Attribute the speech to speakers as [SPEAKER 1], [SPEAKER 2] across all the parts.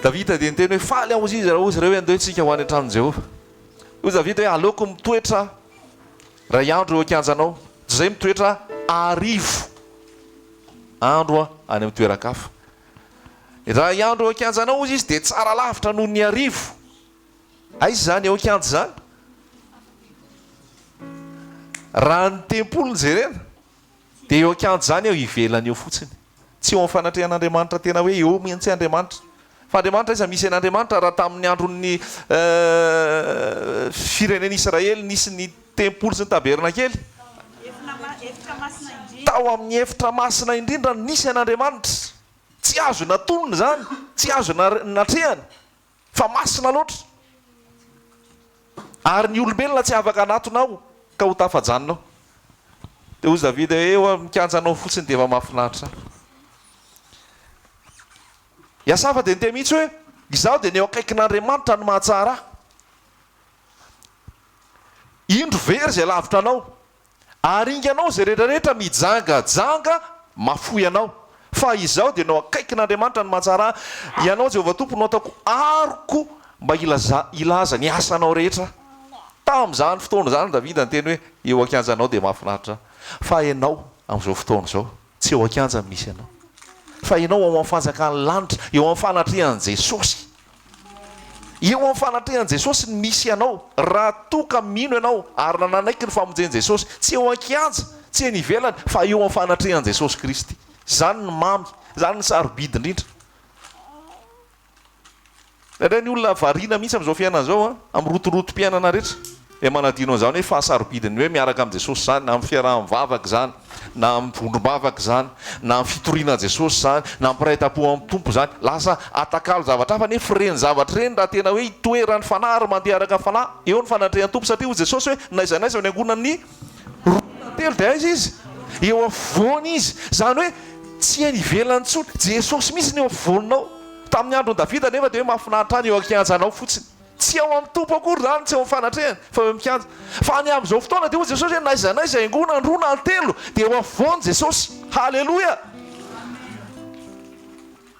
[SPEAKER 1] Davida dia niteny hoe, Faly aho, hoy izy, raha hoy izy ireo hoe, Andeha isika ho any an-tranon'i Jehovah. Hoy Davida hoe, Aleoko mitoetra iray andro eo an-kianjanao, toy izay mitoetra arivo andro any amin'ny toeran-kafa. Iray andro eo an-kianjanao, hoy izy, dia tsara lavitra noho ny arivo. Aiza izany eo an-kianja izany? Raha ny tempoly no jerena, dia eo an-kianja izany eo ivelany eo fotsiny. Tsy eo amin'ny fanatrehan'Andriamanitra tena hoe eo mihitsy Andriamanitra. Fa Andriamanitra aiza misy an'Andriamanitra raha tamin'ny andron'ny firenen'Israely nisy ny tempoly sy ny tabernakely? Tao amin'ny efitra masina indrindra no nisy an'Andriamanitra. Tsy azo natonina izany, tsy azo natrehana. Fa masina loatra. Ary ny olombelona tsy afaka hanatona ao ka ho tafajanona ao. Dia hoy Davida hoe, Eo amin'ny kianjanao fotsiny dia efa mahafinaritra ahy. I Asafa dia niteny mihitsy hoe, Izaho dia ny eo akaikin'Andriamanitra no mahatsara ahy. Indro very izay lavitra anao. Aringanao izay rehetra rehetra mijangajanga mafoy anao. Fa izaho dia nao akaikin'Andriamanitra ny mahatsara ahy. Ianao Jehovah Tompo no ataoko aroko mba hilaza hilaza ny asanao rehetra. Tamin'izany fotoana izany Davida niteny hoe, Eo an-kianjanao dia mahafinaritra ahy. Fa ianao amin'izao fotoana izao, tsy eo an-kianja no misy anao. Fa ianao ao amin'ny fanjakan'ny lanitra, eo amin'ny fanatrehan'i Jesosy. Eo amin'ny fanatrehan'i Jesosy ny misy anao, raha toa ka mino ianao ary nanaiky ny famonjen'i Jesosy, tsy eo an-kianja, tsy eny ivelany, fa eo amin'ny fanatrehan'i Jesosy Kristy. Izany no mamy, izany no sarobidy indrindra. Indraindray ny olona variana mihitsy amin'izao fiainana izao, amin'ny rotorotom-piainana rehetra, dia manadino an'izany hoe fahasarobidin'ny hoe miaraka amin'i Jesosy izany, na amin'ny fiaraha-mivavaka izany, na amin'ny vondrom-bavaka izany, na amin'ny fitoriana an'i Jesosy izany, na amin'ny mpiray-tampo amin'ny Tompo izany. Lasa atakalo zavatra hafa anefa ireny zavatra ireny raha tena hoe itoeran'ny Fanahy ary mandeha araka ny Fanahy eo ny fanatrehan'ny Tompo satria hoy Jesosy hoe n'aiza n'aiza ny angonan'ny roa na telo dia aiza Izy? Eo afovoany Izy. Izany hoe tsy eny ivelany intsony. Jesosy mihitsy no eo afovoaninao. Tamin'ny andron'i Davida anefa dia hoe mahafinaritra ahy ny eo an-kianjanao fotsiny. Tsy ao amin'ny Tompo akory izany, tsy eo amin'ny fanatrehany, fa eo amin'ny kianja. Fa any amin'izao fotoana dia hoy Jesosy hoe n'aiza n'aiza iangonany roa na telo dia eo afovoany Jesosy. Haleloia!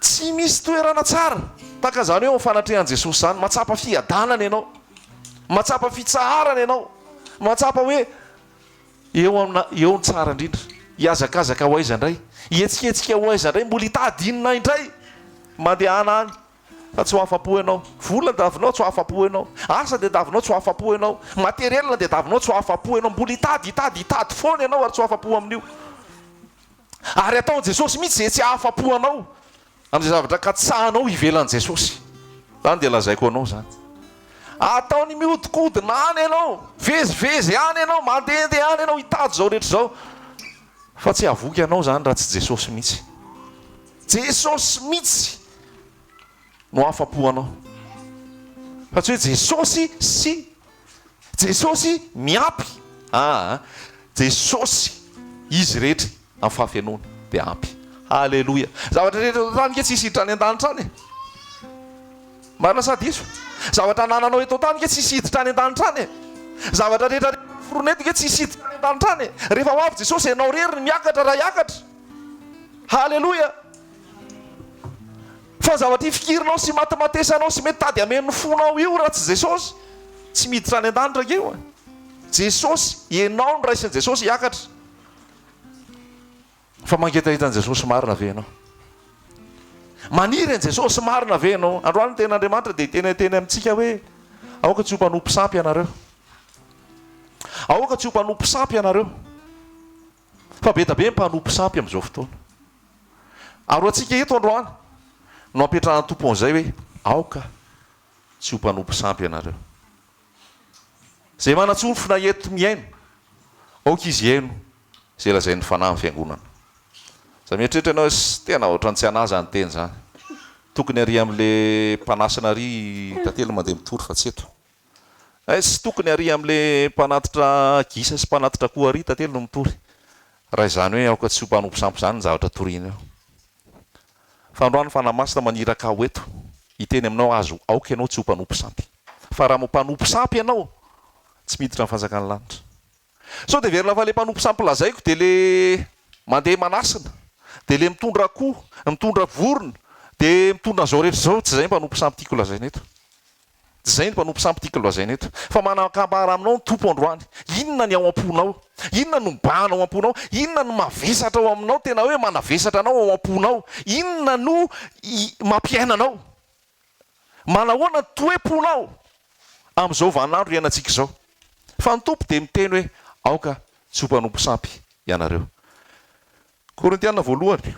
[SPEAKER 1] Tsy misy toerana tsara tahaka izany hoe eo amin'ny fanatrehan'i Jesosy izany. Mahatsapa fiadanana ianao. Mahatsapa fitsaharana ianao. Mahatsapa hoe eo amina eo ny tsara indrindra. Hihazakazaka ho aiza indray? Hihetsiketsika ho aiza indray? Mbola hitady inona indray? Mandehana any. Fa tsy ho afa-po ianao. Vola davinao tsy ho afa-po ianao. Asa tadiavinao tsy ho afa-po ianao. Materiel tadiavinao tsy ho afa-po ianao. Mbola hitady, hitady, hitady foana ianao ary tsy ho afa-po amin'io. Ary ataon'i Jesosy mihitsy izay tsy hahafa-po anao amin'izay zavatra katsahanao ivelan'i Jesosy. Izany dia lazaiko anao izany. Ataony mihodinkodina any ianao, mivezivezy any ianao, mandehandeha any ianao hitady izao rehetra izao. Fa tsy hahavoky anao izany raha tsy Jesosy mihitsy. Jesosy mihitsy no afa-po anao. Fa tsy hoe Jesosy sy Jesosy miampy aa Jesosy Izy rehetra amin'ny fahafenoany dia ampy. Haleloia. Zavatra rehetra eto an-tany nge tsisy hiditra any an-danitra any e. Marina sa diso? Zavatra anananao eto an-tany nge tsisy hiditra any an-danitra any e. Zavatra rehetra foronina eto nge tsisy hiditra any an-danitra any e. Rehefa ho avy Jesosy ianao irery no miakatra raha hiakatra. Haleloia! Fa zavatra ifikirinao sy imatimatesanao sy mety tady hameno ny fonao io raha tsy Jesosy, tsy miditra any an-danitra ange io e! Jesosy, ianao no raisin'i Jesosy hiakatra. Fa mangetaheta an'i Jesosy marina ve ianao? Maniry an'i Jesosy marina ve ianao? Androany ny tenin'Andriamanitra dia hiteniteny amintsika hoe, aoka tsy ho mpanompo sampy ianareo. Aoka tsy ho mpanompo sampy ianareo. Fa be da be ny mpanompo sampy amin'izao fotoana. Ary ho antsika eto androany no ampetrahan'ny Tompo an'izay hoe, aoka tsy ho mpanompo sampy ianareo. Izay manan-tsofina eto mihaino, aoka izy hihaino izay lazain'ny Fanahy amin'ny Fiangonana. Za mieritreritra ianao hoe, tena ohatran'ny tsy an'ahy izany teny izany. Tokony ary amin'ilay mpanasina ary Tantely mandeha mitory fa tsy eto. Hay tsy tokony ary amin'le mpanatitra gisa sy mpanatitra akoho ary tantely no mitory. Raha izany hoe aoka tsy ho mpanompo sampy izany ny zavatra toriana eo. Fa androany Fanahy Masina maniraka ahy ho eto hiteny aminao azo aoka ianao tsy ho mpanompo sampy. Fa raha mpanompo sampy ianao tsy miditra ny fanjakan'ny lanitra. Sao dia heverina fa le mpanompo sampy lazaiko dia le mandeha manasina, dia le mitondra akoho, mitondra vorona, Dia mitondra an'izao rehetra izao, tsy izay ny mpanompo sampy tiako lazaina eto. Tsy izay ny mpanompo sampy tiako lazaina eto. Fa manan-kambara aminao ny Tompo androany. Inona ny ao am-ponao? Inona no mibahana ao am-ponao? Inona no mavesatra ao aminao, tena hoe manavesatra anao ao am-ponao? Inona no mampiaina anao? Manahoana ny toe-ponao amin'izao vaninandro iainantsika izao? Fa ny Tompo dia miteny hoe, Aoka tsy ho mpanompo sampy ianareo. Korintiana voalohany,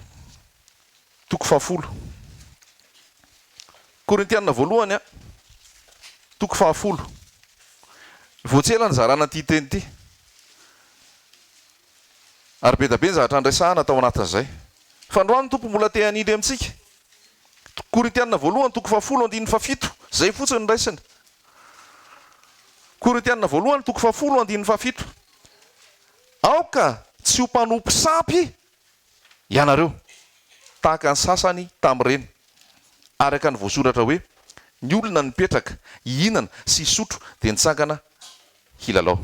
[SPEAKER 1] toko fahafolo. Korintiana voalohany, toko fahafolo. Vao tsy ela nizarana ity teny ity. Ary be dia be ny zavatra niresahana tao anatin'izay. Fa androany ny Tompo mbola te hanindry amintsika. Korintiana voalohany toko fahafolo andininy fahafito, izay fotsiny no raisina. Korintiana voalohany toko fahafolo andininy fahafito. Aoka tsy ho mpanompo sampy ianareo, tahaka ny sasany tamin'ireny, araka ny voasoratra hoe, Ny olona nipetraka hihinana sy hisotro dia nitsangana hilalao.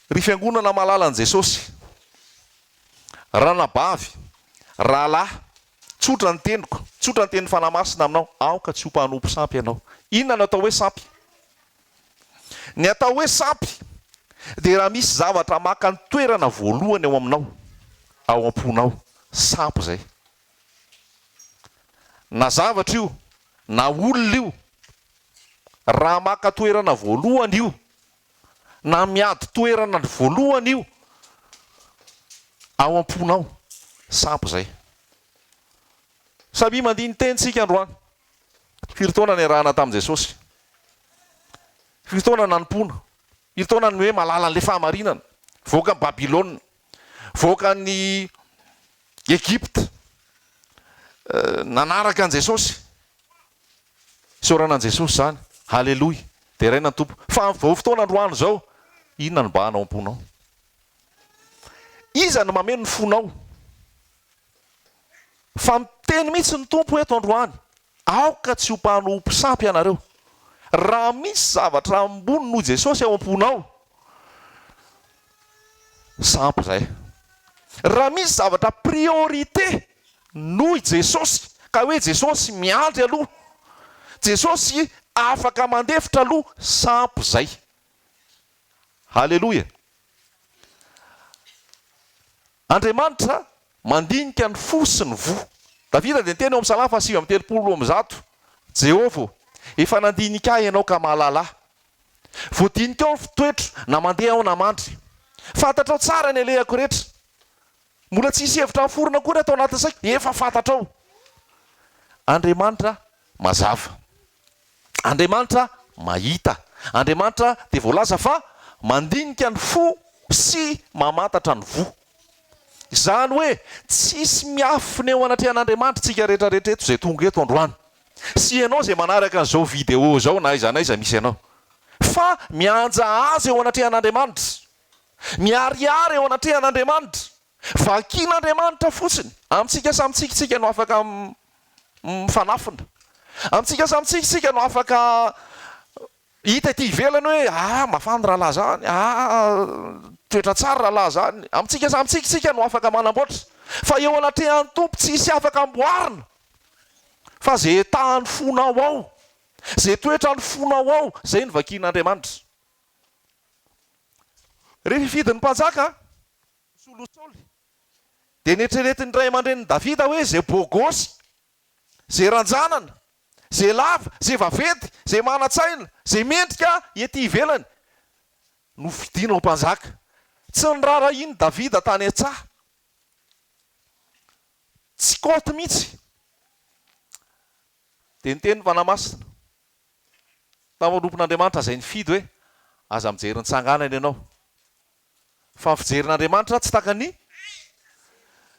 [SPEAKER 1] Ry fiangonana malalan'i Jesosy, ranabavy, rahalahy, tsotra ny teniko, tsotra ny tenin'ny Fanahy Masina aminao, aoka tsy ho mpanompo sampy ianao. Inona no atao hoe sampy? Ny atao hoe sampy dia raha misy zavatra maka ny toerana voalohany ao aminao, ao am-ponao, sampy izay. Na zavatra io, na olona io, raha maka toerana voalohany io, na miady toerana voalohany io ao am-ponao, sampy izay. Samia mandini-teny isika androany. Firy taona niarahana tamin'i Jesosy? Firy taona nanompoana? Firy taona ny hoe mahalala an'ilay fahamarinana? Voaka an'i Babylona, voaka an'i Egypta, nanaraka an'i Jesosy. Isaorana an'i Jesosy izany. Haleloia. Deraina ny Tompo. Fa amin'izao fotoana androany izao, inona no bahana ao am-ponao? Iza no mameno ny fonao? Fa miteny mihitsy ny Tompo eto androany, Aoka tsy ho mpanompo sampy ianareo. Raha misy zavatra ambony noho Jesosy ao am-ponao, sampy izay. Raha misy zavatra priorité noho i Jesosy, ka hoe Jesosy miandry aloha, Jesosy afaka mandefitra aloha, sampy izay. Haleloia. Andriamanitra mandinika ny fo sy ny voa. Davida dia niteny ao amin'ny Salamo faha 139, Jehovah ô, efa nandinika ahy Ianao ka mahalala ahy. Voadinikao ny fitoetro, na mandeha aho na mandry. Fantatrao tsara ny alehako rehetra. Mbola tsy hisy hevitra miforona akory ato anatin'ny saiko, efa fantatrao. Andriamanitra mazava. Andriamanitra mahita. Andriamanitra dia voalaza fa mandinika ny fo sy mamantatra ny voa. Izany hoe tsisy miafina eo anatrehan'Andriamanitra tsika rehetra rehetra eto izay tonga eto androany. Sy ianao izay manaraka an'izao vidéo izao na aiza na aiza misy anao. Fa mihanjahaza eo anatrehan'Andriamanitra. Miharihary eo anatrehan'Andriamanitra. Vakin'Andriamanitra fotsiny. Amintsika samy tsika isika no afaka mifanafina. Amintsika samy tsika isika no afaka hita ety ivelany hoe ah mafana rahalahy zany, ah toetra tsara rahalahy zany. Amintsika samy tsika isika no afaka manamboatra. Fa eo anatrehan'ny Tompo tsisy afaka amboarina. Fa ze tahan'ny fonao ao, ze toetran'ny fonao ao, zay no vakin'Andriamanitra. Rehefa hifidy ny mpanjaka, Nisolo Saoly. Dia neritreretin'ny ray aman-drenin'i Davida hoe izay bôgôsy, izay ranjanana, izay lava, izay vaventy, izay manan-tsaina, izay mendrika ety ivelany no fidiana ho mpanjaka. Tsy niraharahian'i Davida tany an-tsaha. Tsy kaoty mihitsy. Dia niteny ny Fanahy Masina tamin'ny mpanompon'Andriamanitra izay nifidy hoe, Aza mijery ny tsanganana ianao. Fa ny fijerin'Andriamanitra tsy tahaka ny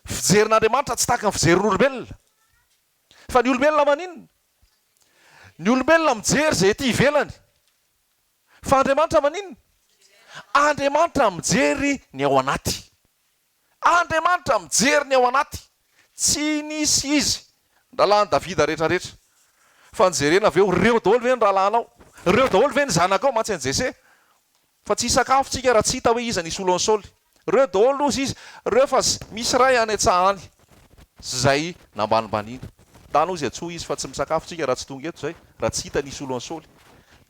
[SPEAKER 1] fijerin'Andriamanitra tsy tahaka ny fijerin'olombelona. Fa ny olombelona maninona? Ny olombelona mijery izay ety ivelany. Fa Andriamanitra maninona? Andriamanitra mijery ny ao anaty. Andriamanitra mijery ny ao anaty. Tsy nisy izy, ny rahalahin'i Davida rehetrarehetra. Fa nijerena avy eo, ireo daholo ve ny rahalahinao? Ireo daholo ve ny zanakao? Mantsy an'i Jese. Fa tsy hisakafo tsika raha tsy hita hoe iza ny hisolo an'i Saoly. Ireo daholo hozy izy, ireo fa misy iray any an-tsaha any. Izay nambanimbaniana. Tany hozy antsoy izy fa tsy misakafo tsika raha tsy tonga eto izay, raha tsy hita ny hisolo an'i Saoly.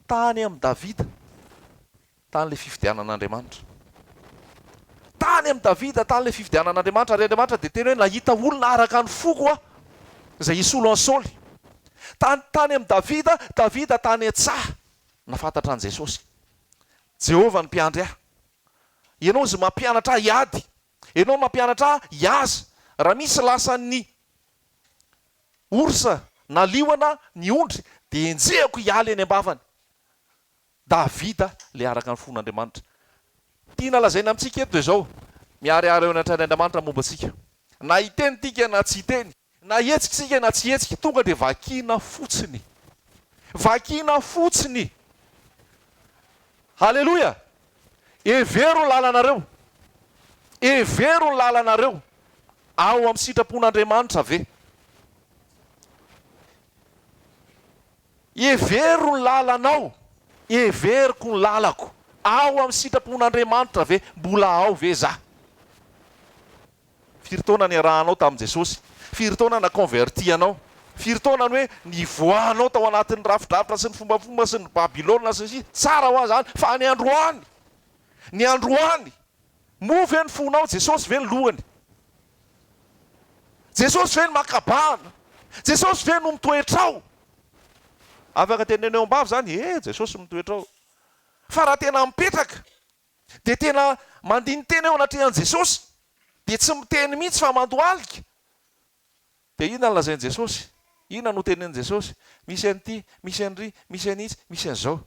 [SPEAKER 1] Tany amin'i Davida. Tany ilay fifidianan'Andriamanitra. Tany amin'i Davida, tany ilay fifidianan'Andriamanitra, ary Andriamanitra dia teny hoe nahita olona araka ny foko aho, izay hisolo an'i Saoly. Tany, tany amin'i Davida, Davida tany an-tsaha, nahafantatra an'i Jesosy. Jehovah no mpiandry ahy. Ianao izay mampianatra ahy hiady. Ianao mampianatra ahy hihaza. Raha misy lasan'ny orsa na liona ny ondry, dia enjehiko hiala eny am-bavany. Davida ilay araka ny fon'Andriamanitra. Tiana lazaina amintsika eto dia izao, miharihary eo anatrehan'Andriamanitra momba antsika. Na hiteny tika na tsy hiteny, na hihetsika isika na tsy hihetsika, tonga dia vakiana fotsiny. Vakiana fotsiny. Haleloia! Hevero ny lalanareo. Hevero ny lalanareo. Ao amin'ny sitrapon'Andriamanitra ve? Hevero ny lalanao, heveriko ny lalako. Ao amin'ny sitrapon'Andriamanitra ve? Mbola ao ve za? Firy taona niarahanao tamin'i Jesosy? Firy taona na converti anao? Firy taona ny hoe nivoahanao tao anatin'ny rafidrafitra sy ny fombafomba sy ny Babylona sy ny sisa? Tsara ho ahy izany, fa ny androany, ny androany, moa ve ny fonao Jesosy ve ny lohany? Jesosy ve no maka bahana? Jesosy ve no mitoetra ao? Afaka teneno eo am-bava izany, eh Jesosy mitoetra ao. Fa raha tena mipetraka, dia tena mandini-tena eo anatrehan'i Jesosy, dia tsy miteny mihitsy fa mandohalika. Dia inona no lazain'i Jesosy? Inona no tenenin'i Jesosy? Misy an'ity, misy an'iry, misy an'itsy, misy an'izao.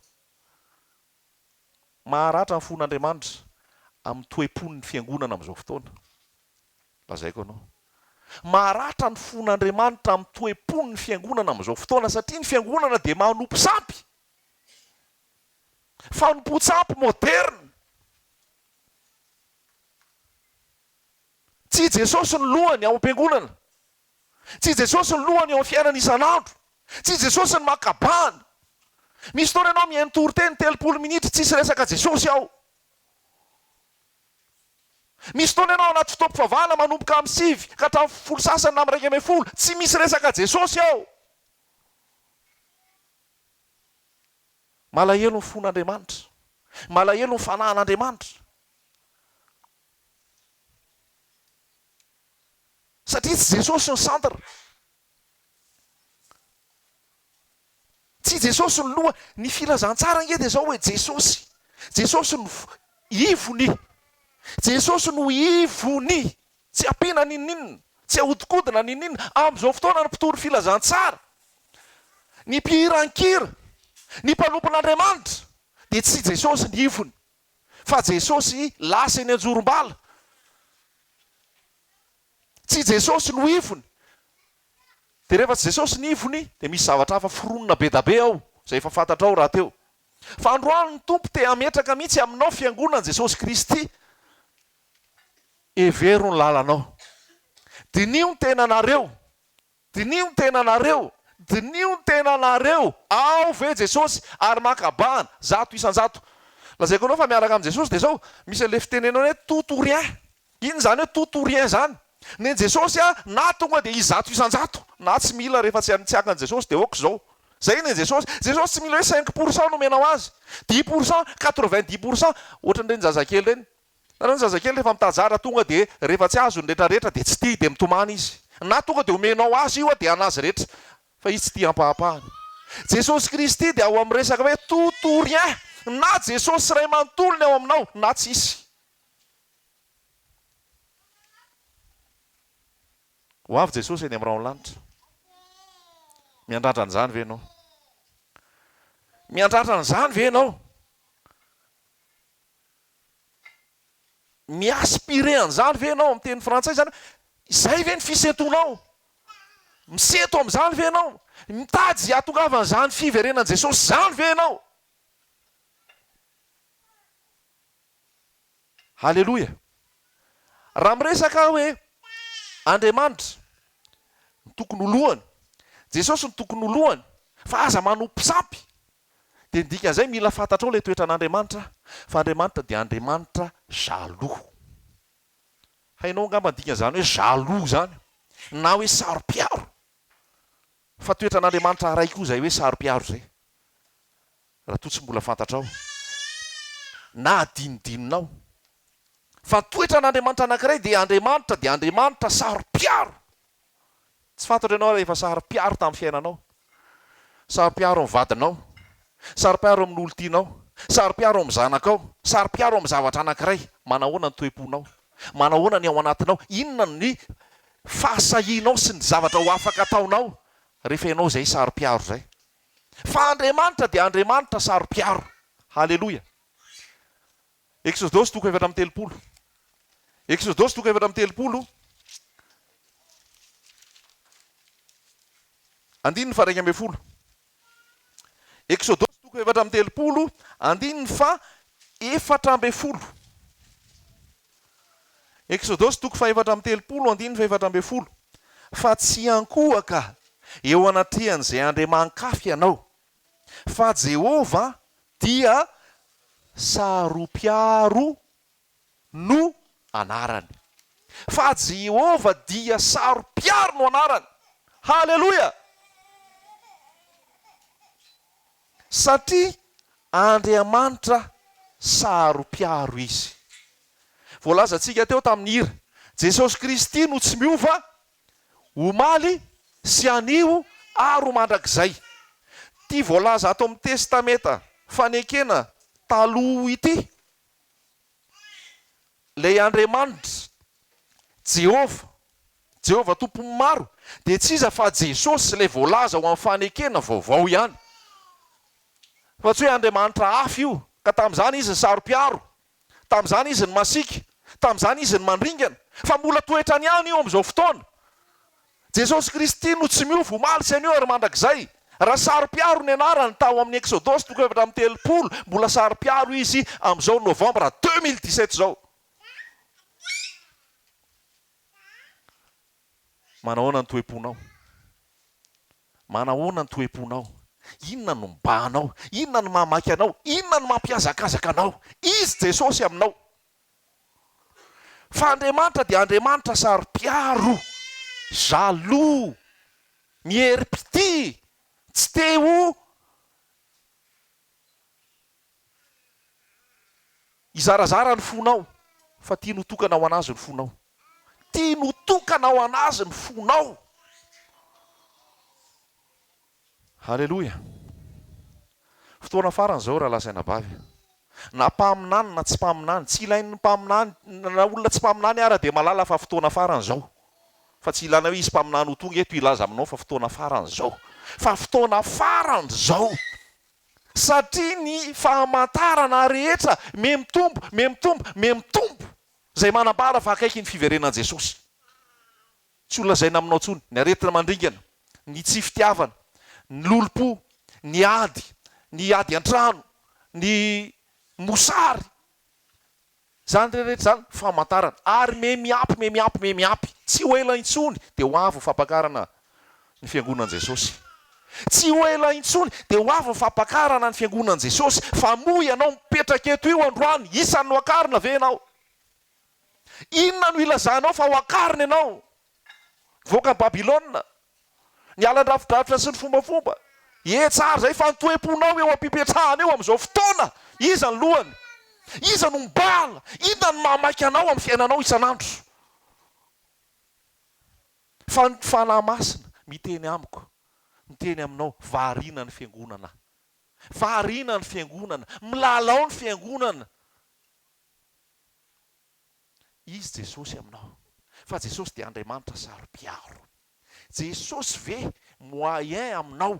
[SPEAKER 1] Maharatra ny fon'Andriamanitra amin'ny toe-pon'ny fiangonana amin'izao fotoana. Lazaiko anao. Maharatra ny fon'Andriamanitra amin'ny toe-pon'ny fiangonana amin'izao fotoana satria ny fiangonana dia manompo sampy. Fanompoan-tsampy moderina. Tsy i Jesosy no lohany ao am-piangonana. Tsy i Jesosy no lohany eo amin'ny fiainana isan'andro. Tsy i Jesosy no maka bahana. Misy fotoana ianao mihaino toriteny 30 minitra tsisy resaka Jesosy ao. Misy fotoana ianao anaty fotoam-pivavahana manomboka amin'ny sivy ka hatramin'ny folo sasany na amin'ny 11 tsy misy resaka Jesosy ao. Malahelo ny fon'Andriamanitra. Malahelo ny fanahin'Andriamanitra. Satria tsy Jesosy no centre. Tsy Jesosy no loha. Ny filazantsara ange dia izao hoe Jesosy. Jesosy no ivony. Jesosy no ivony. Tsy ampiana n'inon'inona. Tsy ahodikodina n'inon'inona. Amin'izao fotoana ny mpitory filazantsara, ny mpihiran-kira, ny mpanompon'Andriamanitra dia tsy Jesosy ny ivony. Fa Jesosy lasa eny anjorom-bala. Tsy Jesosy no ivony. Dia rehefa tsy Jesosy ny ivony dia misy zavatra hafa foronina bedabe ao, izay efa fantatrao rahateo. Fa androany ny Tompo te hametraka mihitsy aminao Fiangonan'i Jesosy Kristy. Hevero ny lalanao. Diniho ny tenanareo. Diniho ny tenanareo, diniho ny tenanareo, ao ve Jesosy ary maka bahana, 100%. Lazaiko anao fa miaraka amin'i Jesosy dia izao, misy an'ilay fitenenana hoe tout ou rien. Inona izany hoe tout ou rien izany? Nen'i Jesosy a, na tonga dia izy 100%, na tsy mila rehefa tsy tsy haka an'i Jesosy dia ok izao. Izay nen'i Jesosy. Jesosy tsy mila hoe 5% no omenao azy, 10%, 90%, ohatran'ireny zazakely ireny. Hitanareo ny zazakely rehefa mitady zara tonga dia rehefa tsy azo ny retraretra dia tsy tia dia mitomany izy. Na tonga dia omenao azy io dia anazy rehetra fa izy tsy tia ampahapahany. Jesosy Kristy dia ao amin'ny resaka hoe tout ou rien. Na Jesosy iray manontolo ny ao aminao na tsisy. Ho avy Jesosy eny amin'ny rahon'ny lanitra. Miandrandra an'izany ve ianao? Miandrandra an'izany ve ianao? Mi-aspirer an'izany ve ianao amin'ny teny frantsay izany hoe izay ve ny fisentoanao? Misento amin'izany ve ianao? Mitady izay hahatongavan'izany fiverenan'i Jesosy izany ve ianao? Haleloia! Raha miresaka aho hoe Andriamanitra no tokony ho lohany, Jesosy no tokony ho lohany, fa aza manompo sampy, Dia ny dikan'izay mila fantatrao ilay toetran'Andriamanitra fa Andriamanitra dia Andriamanitra jaloux. Hainao angamba ny dikan'izany hoe jaloux izany. na hoe saro-piaro. Fa toetran'Andriamanitra iray koa izay hoe saro-piaro izay. Raha toa tsy mbola fantatrao na adinodinonao. Fa toetran'Andriamanitra anankiray dia Andriamanitra dia Andriamanitra saro-piaro. Tsy fantatro ianao raha efa saro-piaro tamin'ny fiainanao. Saro-piaro amin'ny vadinao, saro-piaro amin'ny olon-tianao, saro-piaro amin'ny zanakao, saro-piaro amin'ny zavatra anankiray. Manahoana ny toe-ponao? Manahoana ny ao anatinao? Inona ny fahasahianao sy ny zavatra ho afaka ataonao rehefa ianao izay saro-piaro izay? Fa Andriamanitra dia Andriamanitra saro-piaro. Haleloia! Eksodosy toko 34. Eksodosy toko 34, andininy faha 11. Eksodosy toko 34, andininy faha 14. Eksodosy toko faha 34, andininy faha 14. Fa tsy hiankohoka eo anatrehan'izay andriamani-kafa ianao, fa Jehovah dia saro-piaro no anarany. Fa Jehovah dia saro-piaro no anarany. Haleloia! Satria Andriamanitra saro-piaro Izy. Voalazantsika teo tamin'ny hira, Jesosy Kristy no tsy miova omaly sy anio ary ho mandrakizay. Ity voalaza ato amin'ny Testamenta Fanekena Taloha ity, ilay Andriamanitra, Jehovah, Jehovah Tompon'ny maro, dia tsy iza fa Jesosy ilay voalaza ao amin'ny Fanekena Vaovao ihany. Fa tsy hoe Andriamanitra hafa io, ka tamin'izany Izy saro-piaro. Tamin'izany izy ny masiaka, tamin'izany izy ny mandringana, fa mbola toetrany ihany io amin'izao fotoana. Jesosy Kristy no tsy miova omaly sy anio ary mandrakizay. Raha saro-piaro ny anarany tao amin'ny Eksodosy toko 34, mbola saro-piaro izy amin'izao novambra 2017 izao. Manahoana ny toe-ponao? Manahoana ny toe-ponao? Inona no mibaha anao? Inona no mahamaika anao? Inona no mampihazakazaka anao? Izy Jesosy aminao. Fa Andriamanitra dia Andriamanitra saro-piaro, jaloux, mierim-pitia, tsy te ho Hizarazara ny fonao, fa tiany ho tokana ho an'Azy ny fonao. Tiany ho tokana ho an'Azy ny fonao. Haleloia. Fotoana farany izao rahalahy sy anabavy. Na mpaminany na tsy mpaminany, tsy ilain'ny mpaminany, na olona tsy mpaminany ara dia mahalala fa fotoana farany izao. Fa tsy ilana hoe hisy mpaminany ho tonga eto hilaza aminao fa fotoana farany izao. Fa fotoana farany izao. Satria ny fahamantarana rehetra mihamitombo, mihamitombo, mihamitombo, izay manambara fa akaiky ny fiverenan'i Jesosy. Tsy ho lazaina aminao intsony ny aretina mandringana, ny tsy fitiavana, ny lolompo, ny ady, ny ady an-trano, ny mosary, Izany rehetra izany famantarana. Ary me miampy, me miampy, me miampy. Tsy ho ela intsony dia ho avy ny fampakarana ny Fiangonan'i Jesosy. Tsy ho ela intsony dia ho avy ny fampakarana ny Fiangonan'i Jesosy. Fa moa ianao mipetraka eto io androany, isan'ny ho akarina ve ianao? Inona no ilazanao fa ho akarina ianao? Mivoaka an'i Babylona. Ny alan-drafidrafitra sy ny fombafomba. Ie, tsara izay, fa ny toe-ponao eo am-pipetrahana eo amin'izao fotoana, iza ny lohany? Iza no mibahana? Inona no mahamaika anao amin'ny fiainanao isan'andro? Fa ny Fanahy Masina miteny amiko, miteny aminao, variana ny fiangonana. Variana ny fiangonana. Milalao ny fiangonana. Izy Jesosy aminao. Fa Jesosy dia Andriamanitra saro-piaro. Jesosy ve moyen aminao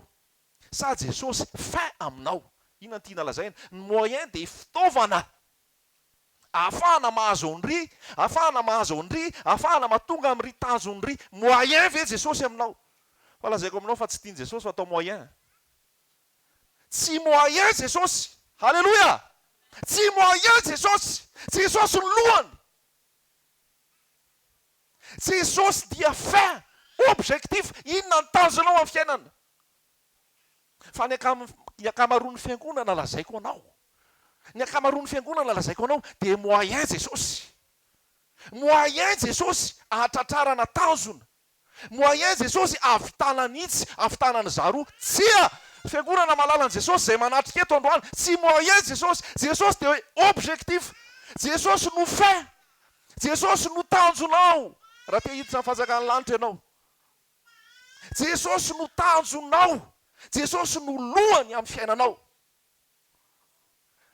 [SPEAKER 1] sa Jesosy fin aminao? Inona no tiana lazaina? Ny moyen dia fitaovana ahafahana mahazo an'ry, ahafahana mahazo an'ry, ahafahana mahatonga amin'ry tanjon'ry. Moyen ve Jesosy aminao? Fa lazaiko aminao fa tsy tian'i Jesosy fa atao moyen. Tsy moyen Jesosy. Haleloia! Tsy moyen Jesosy. Jesosy no lohany. Jesosy dia fin, objectif, inona ny tanjonao amin'ny fiainana? Fa ny ny ankamaroan'ny fiangonana lazaiko anao, ny ankamaroan'ny fiangonana lazaiko anao dia moyen Jesosy. Moyen Jesosy ahatratrarana tanjona. Moyen Jesosy ahavitana an'itsy, ahavitana an'izaroa. Tsia! Fiangonana malala an'i Jesosy izay manatrika eto androany, tsy moyen Jesosy. Jesosy dia objectif. Jesosy no fin. Jesosy no tanjonao raha te hiditra ny fanjakan'ny lanitra ianao. Jesosy no tanjonao. Jesosy no lohany amin'ny fiainanao.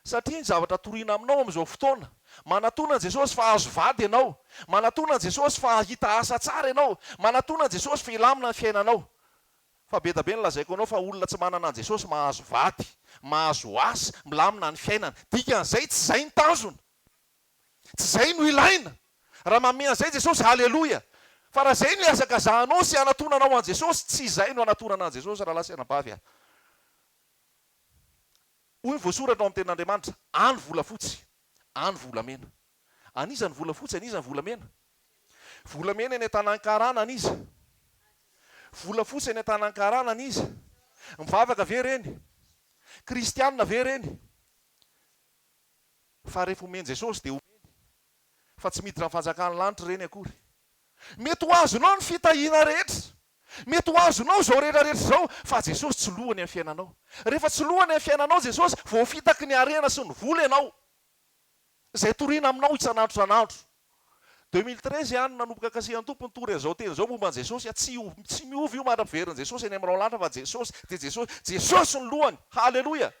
[SPEAKER 1] Satria ny zavatra toriana aminao amin'izao fotoana, manatona an'i Jesosy fa hahazo vady ianao, manatona an'i Jesosy fa hahita asa tsara ianao, manatona an'i Jesosy fa hilamina ny fiainanao. Fa be da be ny lazaiko anao fa olona tsy manana an'i Jesosy mahazo vady, mahazo asa, milamina ny fiainany. Dikan'izay tsy izay ny tanjona. Tsy izay no ilaina. Raha manome an'izay Jesosy, haleloia. Fa raha izay no ihazakazahanao sy hanatonanao an'i Jesosy, tsy izay no hanatonana an'i Jesosy rahalahy sy anabavy a. Hoy ny voasoratra ao amin'ny Tenin'Andriamanitra, Any volafotsy, any volamena. An'iza ny volafotsy, an'iza ny volamena? Volamena eny an-tanàn-karana an'iza? Volafotsy eny an-tanàn-karana an'iza? Mivavaka ve ireny? Kristianina ve ireny? Fa rehefa omen'i Jesosy dia omeny, fa tsy miditra amin'ny fanjakan'ny lanitra ireny akory. Mety ho azonao ny fitahiana rehetra, mety ho azonao izao rehetra rehetra izao, fa Jesosy tsy lohany amin'ny fiainanao. Rehefa tsy lohany amin'ny fiainanao Jesosy, voafitaky ny harena sy ny vola ianao, izay toriana aminao isan'andro isan'andro. 2013 ihany no nanomboka kasihan'ny Tompo nitory an'izao teny izao momba an'i Jesosy, tsy tsy miova io mandra-piverin'i Jesosy eny amin'ny rahon-lanitra fa Jesosy dia Jesosy, Jesosy no lohany, haleloia!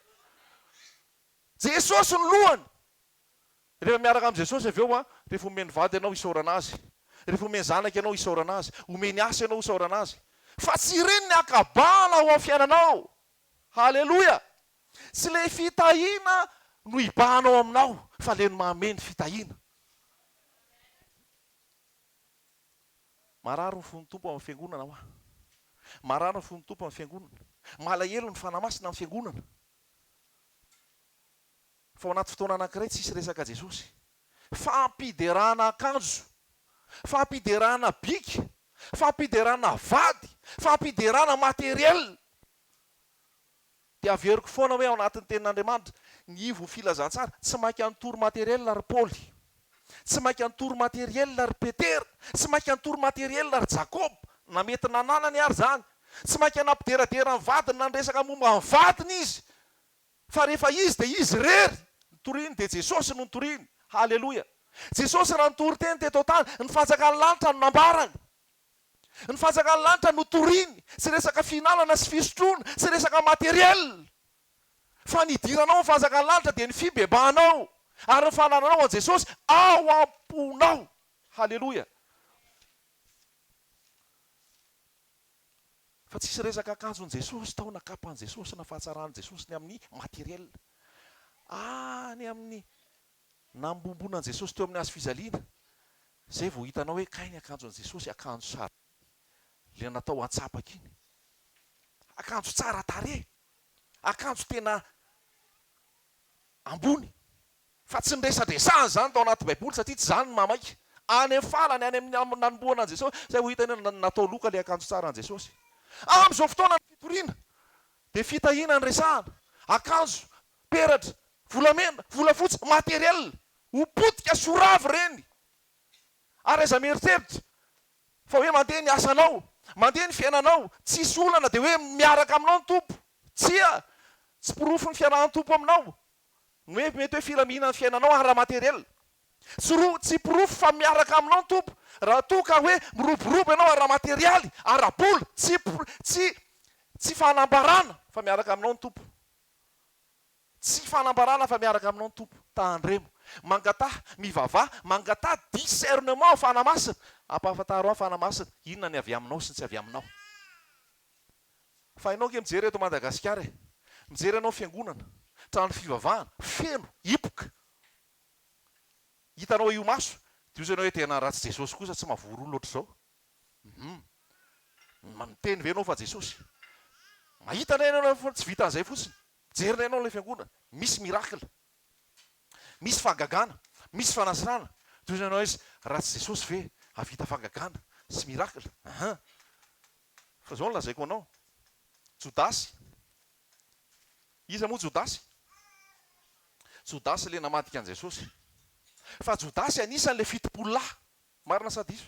[SPEAKER 1] Jesosy no lohany! Rehefa miaraka amin'i Jesosy avy eo an, rehefa omeny vady ianao isaorana Azy, rehefa omeny zanaka ianao isaorana Azy, omeny asa ianao isaorana Azy. Fa tsy ireny ny hakabana ao amin'ny fiainanao. Haleloia! Tsy ilay fitahiana no hibahana ao aminao fa ilay manome ny fitahiana. Marary ny fon'ny Tompo amin'ny fiangonana hoa. Marary ny fon'ny Tompo amin'ny fiangonana. Malahelo ny Fanahy Masina amin'ny fiangonana. Fa ao anaty fotoana anankiray tsisy resaka Jesosy. Fampiderana akanjo, fampiderana bika, fampiderana vady, fampiderana matériel. Dia averiko foana hoe ao anatin'ny tenin'Andriamanitra, ny ivon'ny filazantsara, tsy maika nitory matériel ry Paoly, tsy maika nitory matériel ry Petera, tsy maika nitory matériel ry Jakoba, na mety nananany ary izany, Tsy mainka nampideradera ny vadiny na niresaka momba ny vadiny izy, fa rehefa izy dia izy irery nitoriany dia Jesosy no nitoriany. Haleloia! Jesosy raha nitory teny teto an-tany, ny fanjakan'ny lanitra no nambarany. Ny fanjakan'ny lanitra no toriny, tsy resaka fihinanana sy fisotroana, tsy resaka matériel. Fa ny hidiranao amin'ny fanjakan'ny lanitra dia ny fibebahanao ary ny fanananao an'i Jesosy ao am-ponao. Haleloia! Fa tsisy resaka akanjon'i Jesosy tao na kapan'i Jesosy na fahatsaran'i Jesosy ny amin'ny matériel. Any amin'ny nambombona an'i Jesosy teo amin'ny hazo fijaliana izay vao hitanao hoe kay ny akanjon'i Jesosy akanjo sarobidy ilay natao antsapaka iny. Akanjo tsara tarehy, akanjo tena ambony. Fa tsy niresadresahana izany tao anaty Baiboly satria tsy izany no mahamaika. Any amin'ny farany, any amin'ny nanombohana an'i Jesosy, izay ho hita eny hoe natao loka ilay akanjo tsara an'i Jesosy. Amin'izao fotoana ny fitoriana dia fitahiana ny resahana, akanjo, peratra, volamena, volafotsy, matériel. Ho potika sy ho rava ireny. Ary aiza mieritreritra fa hoe mandeha ny asanao, mandeha ny fiainanao, tsisy olana dia hoe miaraka aminao ny Tompo. Tsia! Tsy porofon'ny fiarahan'ny Tompo aminao ny hoe mety hoe filaminan'ny fiainanao ara-materiel. Tsy ro, tsy porofo fa miaraka aminao ny Tompo raha toa ka hoe miroborobo ianao ara-materialy, ara-bola. Tsy, tsy, tsy fanambarana fa miaraka aminao ny Tompo. Tsy fanambarana fa miaraka aminao ny Tompo. Tandremo. Mangataha, mivavaha, mangataha discernement Fanahy Masina. Ampahafantaro ahy Fanahy Masina, inona ny avy aminao sy ny tsy avy aminao. Fa ianao ange mijery eto Madagasikara e. Mijery ianao fiangonana, trano fivavahana, feno, hipoka. Hitanao io maso, dia hozy ianao hoe tena raha tsy Jesosy kosa tsy mahavory olona ohatr'izao. Hum. Miteny ve ianao fa Jesosy? Mahita indray ianao fa tsy vitan'izay fotsiny. Mijery indray ianao ilay fiangonana, misy miracle, misy fahagagana, misy fanasirana. Dia hoy ianao hoe raha tsy Jesosy ve hahavita fahagagana sy miracle? Ahan. Fa izao no lazaiko anao, Jodasy, iza moa Jodasy? Jodasy ilay namadika an'i Jesosy. Fa Jodasy anisan'ilay 70 lahy. Marina sa diso?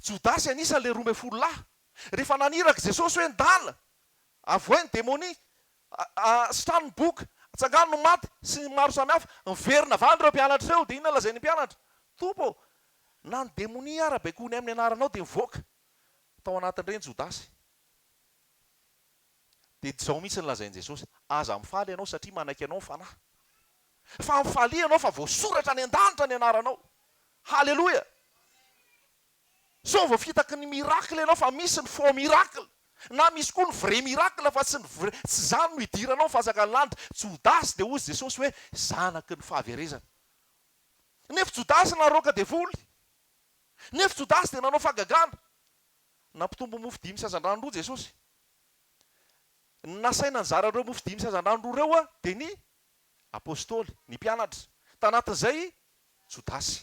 [SPEAKER 1] Jodasy anisan'ilay 12 lahy. Rehefa naniraka Jesosy hoe ndana, avohay ny demonia, sitrano ny boka, atsangano ny maty, sy ny maro samihafa, niverina avy any ireo mpianatra ireo, dia inona lazain'ny mpianatra? Tompo ô, na ny demonia ara baikoiny amin'ny anaranao dia mivoaka. Tao anatin'ireny Jodasy. Dia izao mihitsy no lazain'i Jesosy, Aza mifaly ianao satria manaiky anao ny Fanahy. Fa mifalia ianao fa voasoratra any an-danitra ny anaranao. Haleloia! Sao voafitaky ny miracle ianao fa misy ny faux miracle. Na misy koa ny vrai miracle fa tsy ny vrai, tsy izany no idiranao ny fanjakan'ny lanitra. Jodasy dia hozy Jesosy hoe zanaky ny fahaverezana. Nefa Jodasy naroaka devoly. Nefa Jodasy dia nanao fahagagana. Nampitombo mofo dimy sy hazandrano roa Jesosy. Ny nasaina nizara ireo mofo dimy sy hazandrano roa ireo dia ny Apostoly, ny mpianatra. Tanatin'izay i Jodasy.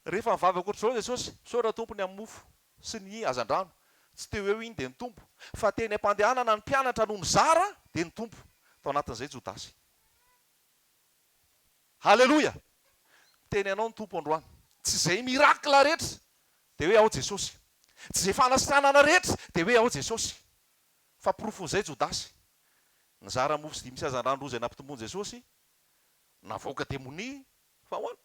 [SPEAKER 1] Rehefa nivavaka ohatr'izao Jesosy, Misaotra Tompo ny amin'ny mofo sy ny hazandrano. Tsy teo eo iny dia nitombo. Fa teny am-pandehanana ny mpianatra no nizara dia nitombo. Tao anatin'izay Jodasy. Haleloia! Miteny anao ny Tompo androany. Tsy izay miracle rehetra dia hoe ao Jesosy. Tsy izay fanasitranana rehetra dia hoe ao Jesosy. Fa porofon'izay Jodasy. Nizara mofo sy dimy sy hazandrano roa izay nampitomboin'i Jesosy, navoaka demonia, fa ahoana?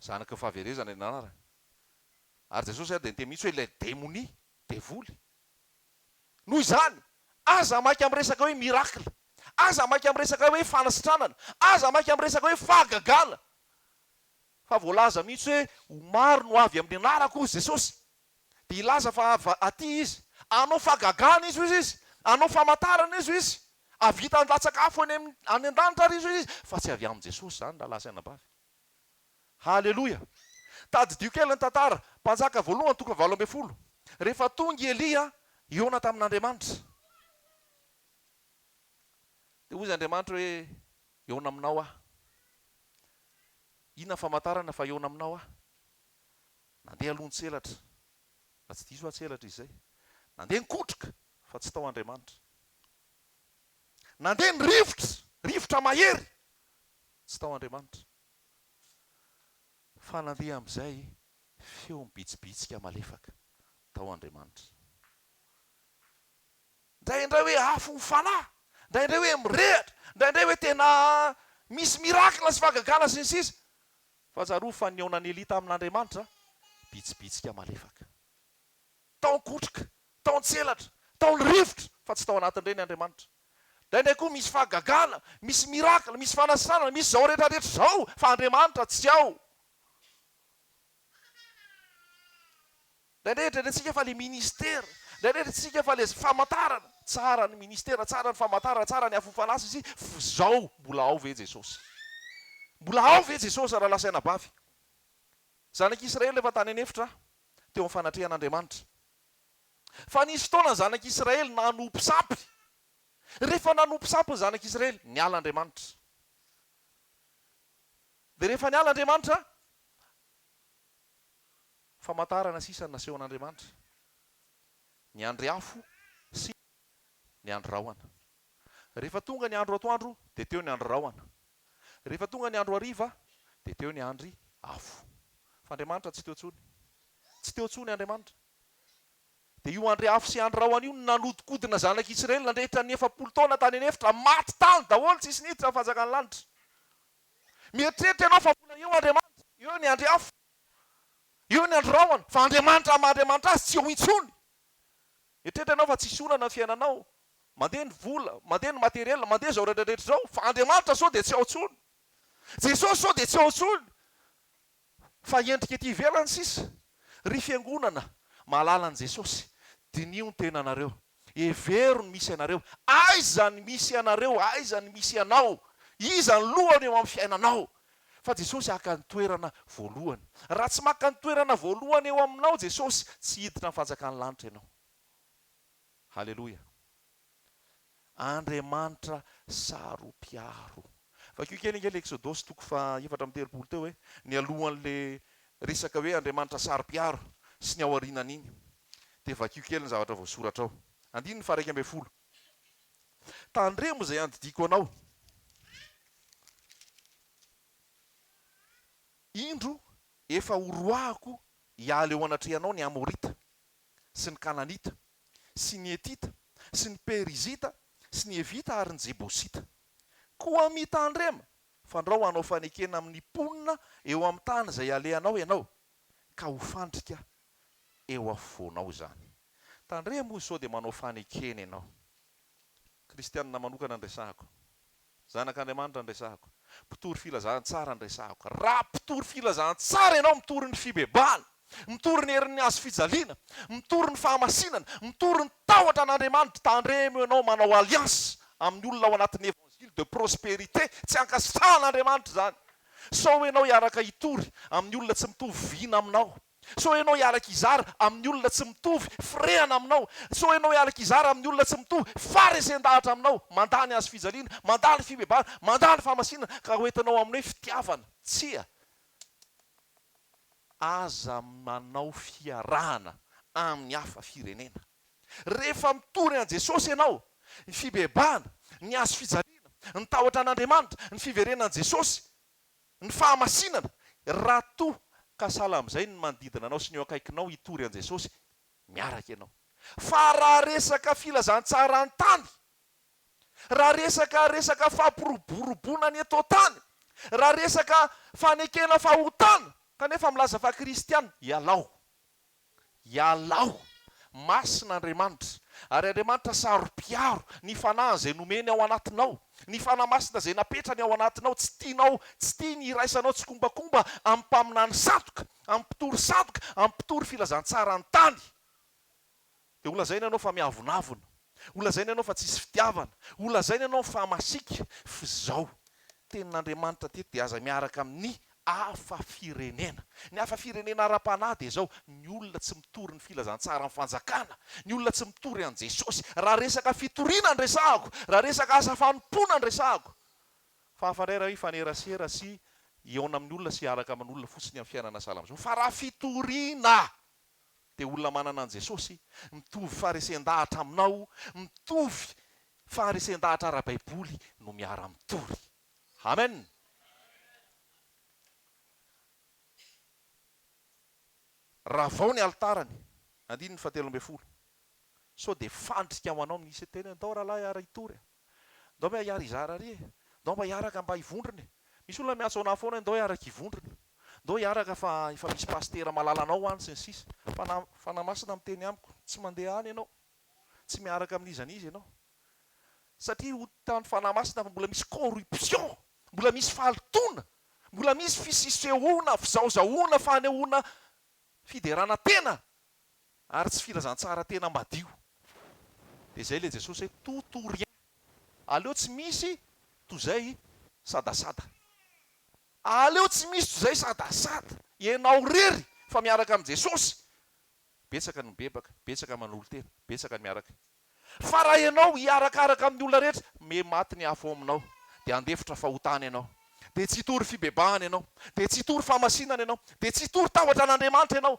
[SPEAKER 1] Zanaky ny fahaverezana ny anarany. Ary Jesosy ary dia niteny mihitsy hoe ilay demonia, devoly. Noho izany, aza maika amin'ny resaka hoe miracle, aza maika amin'ny resaka hoe fanasitranana, aza maika amin'ny resaka hoe fahagagana. Fa voalaza mihitsy hoe ho maro no avy amin'ny anarako hozy Jesosy. Dia hilaza fa avy aty Izy. Hanao fahagagana Izy hozy Izy. Hanao famantarana Izy hoy Izy. Hahavita handatsaka afo any amin'ny any an-danitra ary Izy hoy Izy. Fa tsy avy amin'i Jesosy izany rahalahy sy anabavy. Haleloia! Tadidio kely ny tantara, Mpanjaka voalohany toko fahavalo ambin'ny folo. Rehefa tonga i Elia hihaona tamin'Andriamanitra, dia hoy Andriamanitra hoe, Hihaona aminao aho. Inona ny famantarana fa hihaona aminao aho? Nandeha aloha ny tselatra, raha tsy diso aho tselatra izy izay. Nandeha ny kotroka, fa tsy tao Andriamanitra. Nandeha ny rivotra, rivotra mahery, tsy tao Andriamanitra. Fa nandeha amin'izay feo mibitsibitsika malefaka, tao Andriamanitra. Indraindray hoe afo mifanahy, indraindray hoe mirehatra, indraindray hoe tena misy miracle sy fahagagana sy ny sisa. Fa tsarovy fa nihaona an'i Elia tamin'Andriamanitra, bitsibitsika malefaka. Tao an-kotroka, tao an-tselatra, tao ny rivotra, fa tsy tao anatin'ireny Andriamanitra. Indraindray koa misy fahagagana, misy miracle, misy fanasitranana, misy izao rehetra rehetra izao, fa Andriamanitra tsy ao. Indraindray eritreretintsika fa ilay ministera, indraindray eritreretintsika fa ilay famantarana. Tsara ny ministera, tsara ny famantarana, tsara ny afo fanahy sy ny sisa, f'izao mbola ao ve Jesosy? Mbola ao ve Jesosy rahalahy sy anabavy? Zanak'Israely efa tany an'efitra teo amin'ny fanatrehan'Andriamanitra. Fa nisy fotoana ny zanak'Israely nanompo sampy. Rehefa nanompo sampy ny zanak'Israely, niala Andriamanitra. Dia rehefa niala Andriamanitra, famantarana sisa no nasehon'Andriamanitra. Ny andry afo sy ny andry rahona. Rehefa tonga ny andro atoandro dia teo ny andry rahona. Rehefa tonga ny andro hariva dia teo ny andry afo. Fa Andriamanitra tsy teo intsony. Tsy teo intsony Andriamanitra. Dia io andry afo sy andry rahona io no nanodikodina zanak'Israely nandritra ny 40 taona tany an'efitra. Maty tany daholo, tsisy niditra ny fanjakan'ny lanitra. Mieritreritra ianao fa mbola eo Andriamanitra, eo ny andry afo, eo ny andry rahona, fa Andriamanitra maha Andriamanitra azy tsy eo intsony. Mieritreritra ianao fa tsisy olana ny fiainanao, mandeha ny vola, mandeha ny matériel, mandeha izao rehetra rehetra izao, fa Andriamanitra sao dia tsy ao intsony. Jesosy sao dia tsy ao intsony. Fa endrika ety ivelany sisa. Ry fiangonana mahalala an'i Jesosy, diniho ny tenanareo. Hevero ny misy anareo. Aiza ny misy anareo? Aiza ny misy anao? Iza ny lohany eo amin'ny fiainanao? Fa Jesosy haka ny toerana voalohany. Raha tsy maka ny toerana voalohany eo aminao Jesosy, tsy hiditra ny fanjakan'ny lanitra ianao. Haleloia. Andriamanitra saro-piaro. Vakio kely ange le Eksodosy toko faha 34 teo e, ny alohan'le resaka hoe Andriamanitra saro-piaro sy ny ao aorianan'iny. Dia vakio kely ny zavatra voasoratra ao. Andininy faha 11. Tandremo izay andidiako anao. Indro efa horoahako. Hiala eo anatrehanao ny Amorita, sy ny Kananita, sy ny Hetita, sy ny Perizita, sy ny Hevita ary ny Jebosita. Koa mitandrema, fandrao hanao fanekena amin'ny mponina eo amin'ny tany izay alehanao ianao, ka ho fandrika eo afovoanao izany. Tandremo hozy sao dia manao fanekena ianao. Kristianina manokana no resahako. Zanak'Andriamanitra no resahako. Mpitory filazantsara no resahako. Raha mpitory filazantsara ianao mitory ny fibebahana, mitory ny herin'ny hazo fijaliana, mitory ny fahamasinana, mitory ny tahotra an'Andriamanitra, tandremo ianao manao alliance amin'ny olona ao anatin'ny évangile de prospérité, tsy ankasitrahan'Andriamanitra izany. Sao ianao hiaraka hitory amin'ny olona tsy mitovy vina aminao. Sao ianao hiaraka hizara amin'ny olona tsy mitovy firehana aminao. Sao ianao hiaraka hizara amin'ny olona tsy mitovy faharesen-dahatra aminao. Mandà ny hazo fijaliana, mandà ny fibebahana, mandà ny fahamasinana, ka hoentinao amin'ny hoe fitiavana. Tsia! Aza manao fiarahana amin'ny hafa firenena. Rehefa mitory an'i Jesosy ianao, ny fibebahana, ny hazo fijaliana, ny tahotra an'Andriamanitra, ny fiverenan'i Jesosy, Ny fahamasinana, raha toa ka sahala amin'izay ny manodidina anao sy ny eo akaikinao hitory an'i Jesosy, miaraka ianao. Fa raha resaka filazantsara an-tany, raha resaka resaka fampiroboroboana ny eto an-tany, raha resaka fanekena fahotana kanefa milaza fa kristiana, ialao. Ialao! Masina Andriamanitra, ary Andriamanitra saro-piaro ny Fanahiny izay nomeny ao anatinao, ny Fanahy Masina izay napetrany ao anatinao, tsy tianao, tsy tiany hiraisanao tsikombakomba amin'ny mpaminany sandoka, amin'ny mpitory sandoka, amin'ny mpitory filazantsara an-tany. Dia holazaina ianao fa miavonavona, holazaina ianao fa tsisy fitiavana, holazaina ianao fa masiaka, f'izao, tenin'Andriamanitra teto dia aza miaraka amin'ny hafa firenena. Ny hafa firenena ara-panahy dia izao, ny olona tsy mitory ny filazantsaran'ny fanjakana, ny olona tsy mitory an'i Jesosy. Raha resaka fitoriana no resahako, raha resaka asa fanompoana no resahako, fa hafa indray raha hoe hifanerasera sy hihaona amin'ny olona sy hiaraka amin'olona fotsiny amin'ny fiainana sahala amin'izao, fa raha fitoriana! dia olona manana an'i Jesosy, mitovy faharesen-dahatra aminao, mitovy faharesen-dahatra ara-baiboly no miara-mitory. Amen! Ravao ny alitarany, andininy fahatelo ambin'ny folo. Sao dia fandrika ho anao misy teny hoe ndao rahalahy hiara hitory e! Ndao mba hiara hizara ary e! Ndao mba hiaraka mba hivondrona e! Misy olona miantso anah foana hoe ndao hiaraka hivondrona, ndao hiaraka fa efa misy pasitera malala anao any sy ny sisa Fanahy Fanahy Masina miteny amiko, tsy mandeha any ianao, tsy miaraka amin'iza n'iza ianao. Satria ho hitan'ny Fanahy Masina fa mbola misy corruption, mbola misy fahalotoana, mbola misy fisisehoana, fizahozahoana, fanehoana fiderana tena ary tsy filazantsara tena madio. Dia izay ilay Jesosy hoe tout ou rien. Aleo tsy misy toy izay sadasada. Aleo tsy misy toy izay sadasada. Ianao irery fa miaraka amin'i Jesosy. Betsaka ny mibebaka, betsaka manolo-tena, betsaka ny miaraka. Fa raha ianao hiarakaraka amin'ny olona rehetra, me maty ny afo ao aminao, dia handefitra fahotana ianao, dia tsy hitory fibebahana ianao, dia tsy hitory fahamasinana ianao, dia tsy hitory tahotra an'Andriamanitra ianao,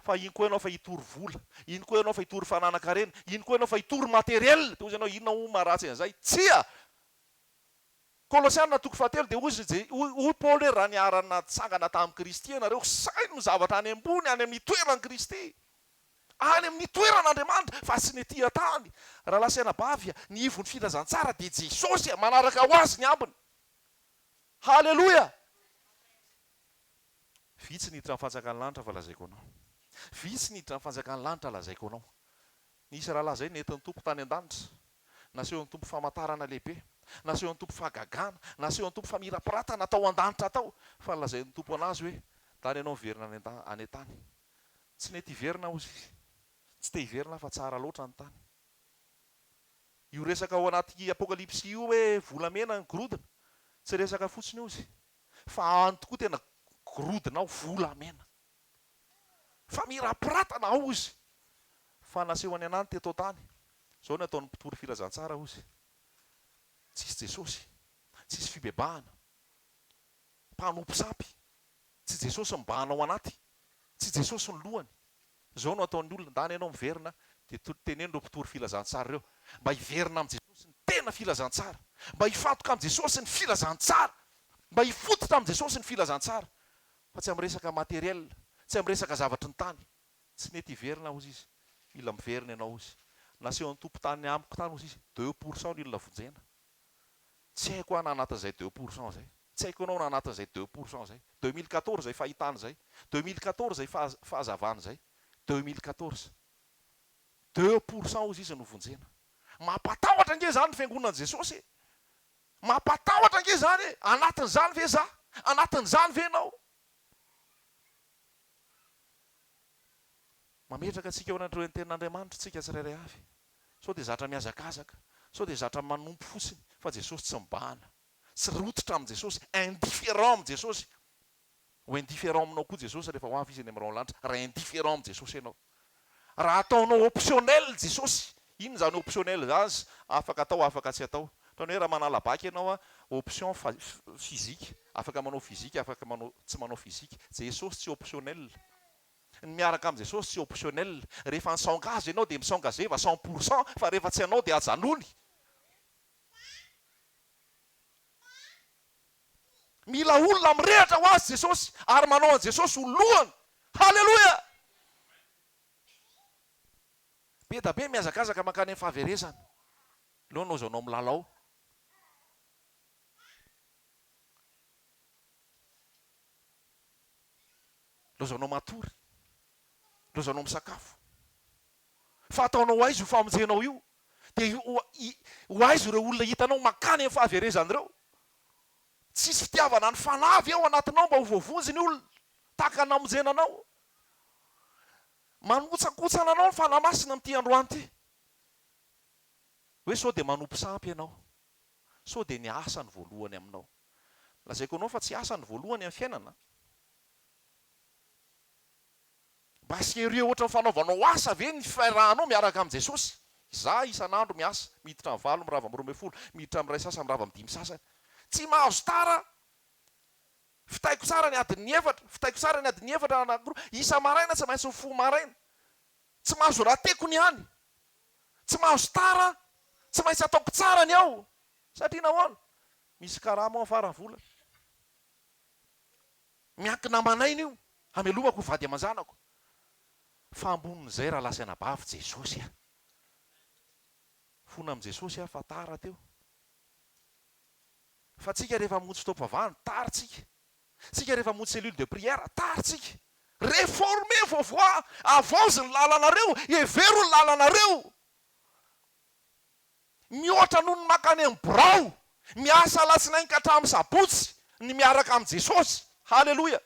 [SPEAKER 1] fa iny koa ianao fa hitory vola, iny koa ianao fa hitory fananan-karena, iny koa ianao fa hitory materiel, dia hozy ianao inona hono maharatsy an'izay? Tsia! Kolosiana toko fahatelo dia hoy Je, hoy Paoly hoe raha niara-natsangana tamin'i Kristy ianareo, saino ny zavatra any ambony, any amin'ny toeran'i Kristy. Any amin'ny toeran'Andriamanitra, fa tsy ny ety an-tany. Rahalahy sy anabavy a, ny ivon'ny filazantsara dia Jesosy a, manaraka ho azy ny ambiny. Haleloia! Vitsy ny hiditra amin'ny fanjakan'ny lanitra fa lazaiko anao. Vitsy ny hiditra amin'ny fanjakan'ny lanitra lazaiko anao. Nisy rahalahy izay nentin'ny Tompo tany an-danitra. Nasehon'ny Tompo famantarana lehibe. Nasehon'ny Tompo fahagagana. Nasehon'ny Tompo famirapiratana tao an-danitra tao. Fa nolazain'ny Tompo an'azy hoe, Ndany ianao miverina any any an-tany. Tsy nety hiverina hozy izy. Tsy te hiverina aho fa tsara loatra ny tany. Io resaka ao anaty Apokalypsy io hoe volamena ny gorodona, tsy resaka fotsiny hozy. Fa any tokoa tena gorodona ao volamena. Famirapiratana ao hozy. Fa nasehony anah ny teto an-tany. Zao ny ataon'ny mpitory filazantsara hozy. Tsisy Jesosy. Tsisy fibebahana. Mpanompo sampy. Tsy Jesosy mibahana ao anaty. Tsy Jesosy ny lohany. Zao no ataon'ny olona, ndana ianao miverina dia teneno ireo mpitory filazantsara ireo mba hiverina amin'i Jesosy ny tena filazantsara. Mba hifantoka amin'i Jesosy ny filazantsara. Mba hifototra amin'i Jesosy ny filazantsara. Fa tsy amin'ny resaka matériel. Tsy amin'ny resaka zavatry ny tany. Tsy nety hiverina hozy izy. Mila miverina ianao hozy. Nasehon'ny Tompo tany amiko tany hozy izy, 2% ny olona vonjena. Tsy haiko aho na anatin'izay 2% izay. Tsy haiko ianao na anatin'izay 2% izay. 2014 izay fahitana izay. 2014 izay fahazavana izay. 2014. 2% hozy izy no vonjena. Mampatahotra ange izany ny fiangonan'i Jesosy e! Mampatahotra ange izany e! Anatin'izany ve za? Anatin'izany ve ianao? Mametraka antsika eo anatrehan'ny tenin'Andriamanitra isika tsirairay avy. Sao dia zatra mihazakazaka, sao dia zatra manompo fotsiny fa Jesosy tsy mibahana. Tsy rototra amin'i Jesosy, indifférent amin'i Jesosy. Ho indifférent aminao koa Jesosy rehefa ho avy Izy eny amin'ny rahona lanitra, raha indifférent amin'i Jesosy ianao. Raha ataonao optionnel Jesosy, inona izany optionnel izany? Afaka atao, afaka tsy atao. Ohatran'ny hoe raha manala bac ianao, option physique, afaka manao physique, afaka manao tsy manao physique. Jesosy tsy optionnel. Ny miaraka amin'i Jesosy tsy optionnel. Rehefa ni-s'engage ianao dia mi-s'engageva 100% fa rehefa tsy hanao dia ajanony. Mila olona mirehatra ho azy Jesosy ary manao an'i Jesosy ho lohany. Haleloia! Be da be mihazakazaka mankany amin'ny fahaverezana. Aleo anaozanao milalao. Laozanao matory. Laozanao misakafo. Fa ataonao aiza io famonjenao io? Dia ho aiza ireo olona hitanao mankany amin'ny fahaverezana ireo? Tsisy fitiavana ny fanahy ve ao anatinao mba ho voavonjy ny olona tahaka ny namonjena anao? Manotsakotsana anao ny Fanahy Masina amin'ity androany ity. Hoe sao dia manompo sampy ianao? Sao dia ny asa no voalohany aminao? Lazaiko anao fa tsy asa no voalohany amin'ny fiainana. Mba sérieux ohatran'ny fanaovanao asa ve ny fiarahanao miaraka amin'i Jesosy? Izaho isan'andro miasa, miditra amin'ny valo mirava amin'ny 12, miditra amin'ny iray sasany mirava amin'ny dimy sasany. Tsy mahazo tara aho. Vitaiko tsara ny adin'ny efatra, vitaiko tsara ny adin'ny efatra na anankiroa. Isa-maraina tsy maintsy mifoha maraina. Tsy mahazo rateko ny any. Tsy mahazo tara aho. Tsy maintsy ataoko tsara ny ao. Satria nahoana? Misy karama ao faran'ny volana. Miankina aman'aina io, hamelomako ny vady aman-janako. Fa ambonin'izay rahalahy sy anabavy, Jesosy a! Fona amin'i Jesosy aho fa tara teo. Fa tsika rehefa hamonjy fotoam-pivavahana, tara tsika. Tsika rehefa hamonjy cellule de prière, tara tsika. Réformez vos voies, avaozy ny lalanareo, hevero ny lalanareo. Mihoatra noho ny mankany amin'ny birao, miasa alatsinainy ka hatramin'ny sabotsy, ny miaraka amin'i Jesosy. Haleloia!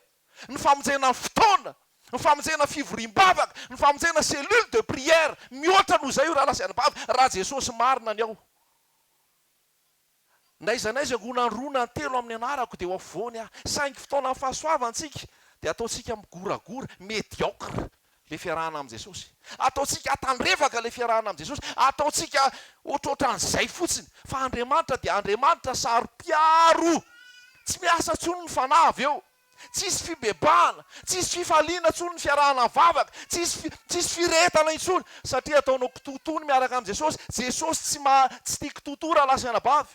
[SPEAKER 1] Ny famonjena fotoana, ny famonjena fivoriam-bavaka, ny famonjena cellule de prière, mihoatra noho izay io rahalahy sy anabavy, raha Jesosy marina ny ao. N'aiza n'aiza angonany roa na telo amin'ny anarako dia ho afovoany aho. Saingy fotoanan'ny fahasoavana tsika dia ataontsika migoragora, mediocre, le fiarahana amin'i Jesosy. Ataontsika atandrevaka le fiarahana amin'i Jesosy. Ataontsika ohatrohatran'izay fotsiny. Fa Andriamanitra dia Andriamanitra saro-piaro. Tsy miasa intsony ny fanahy avy eo. Tsisy fibebahana, tsisy fifaliana intsony ny fiarahana mivavaka, tsisy tsisy firehetana intsony satria ataonao kitoatoa ny miaraka amin'i Jesosy. Jesosy tsy maha tsy tia kitoatoa rahalahy sy anabavy.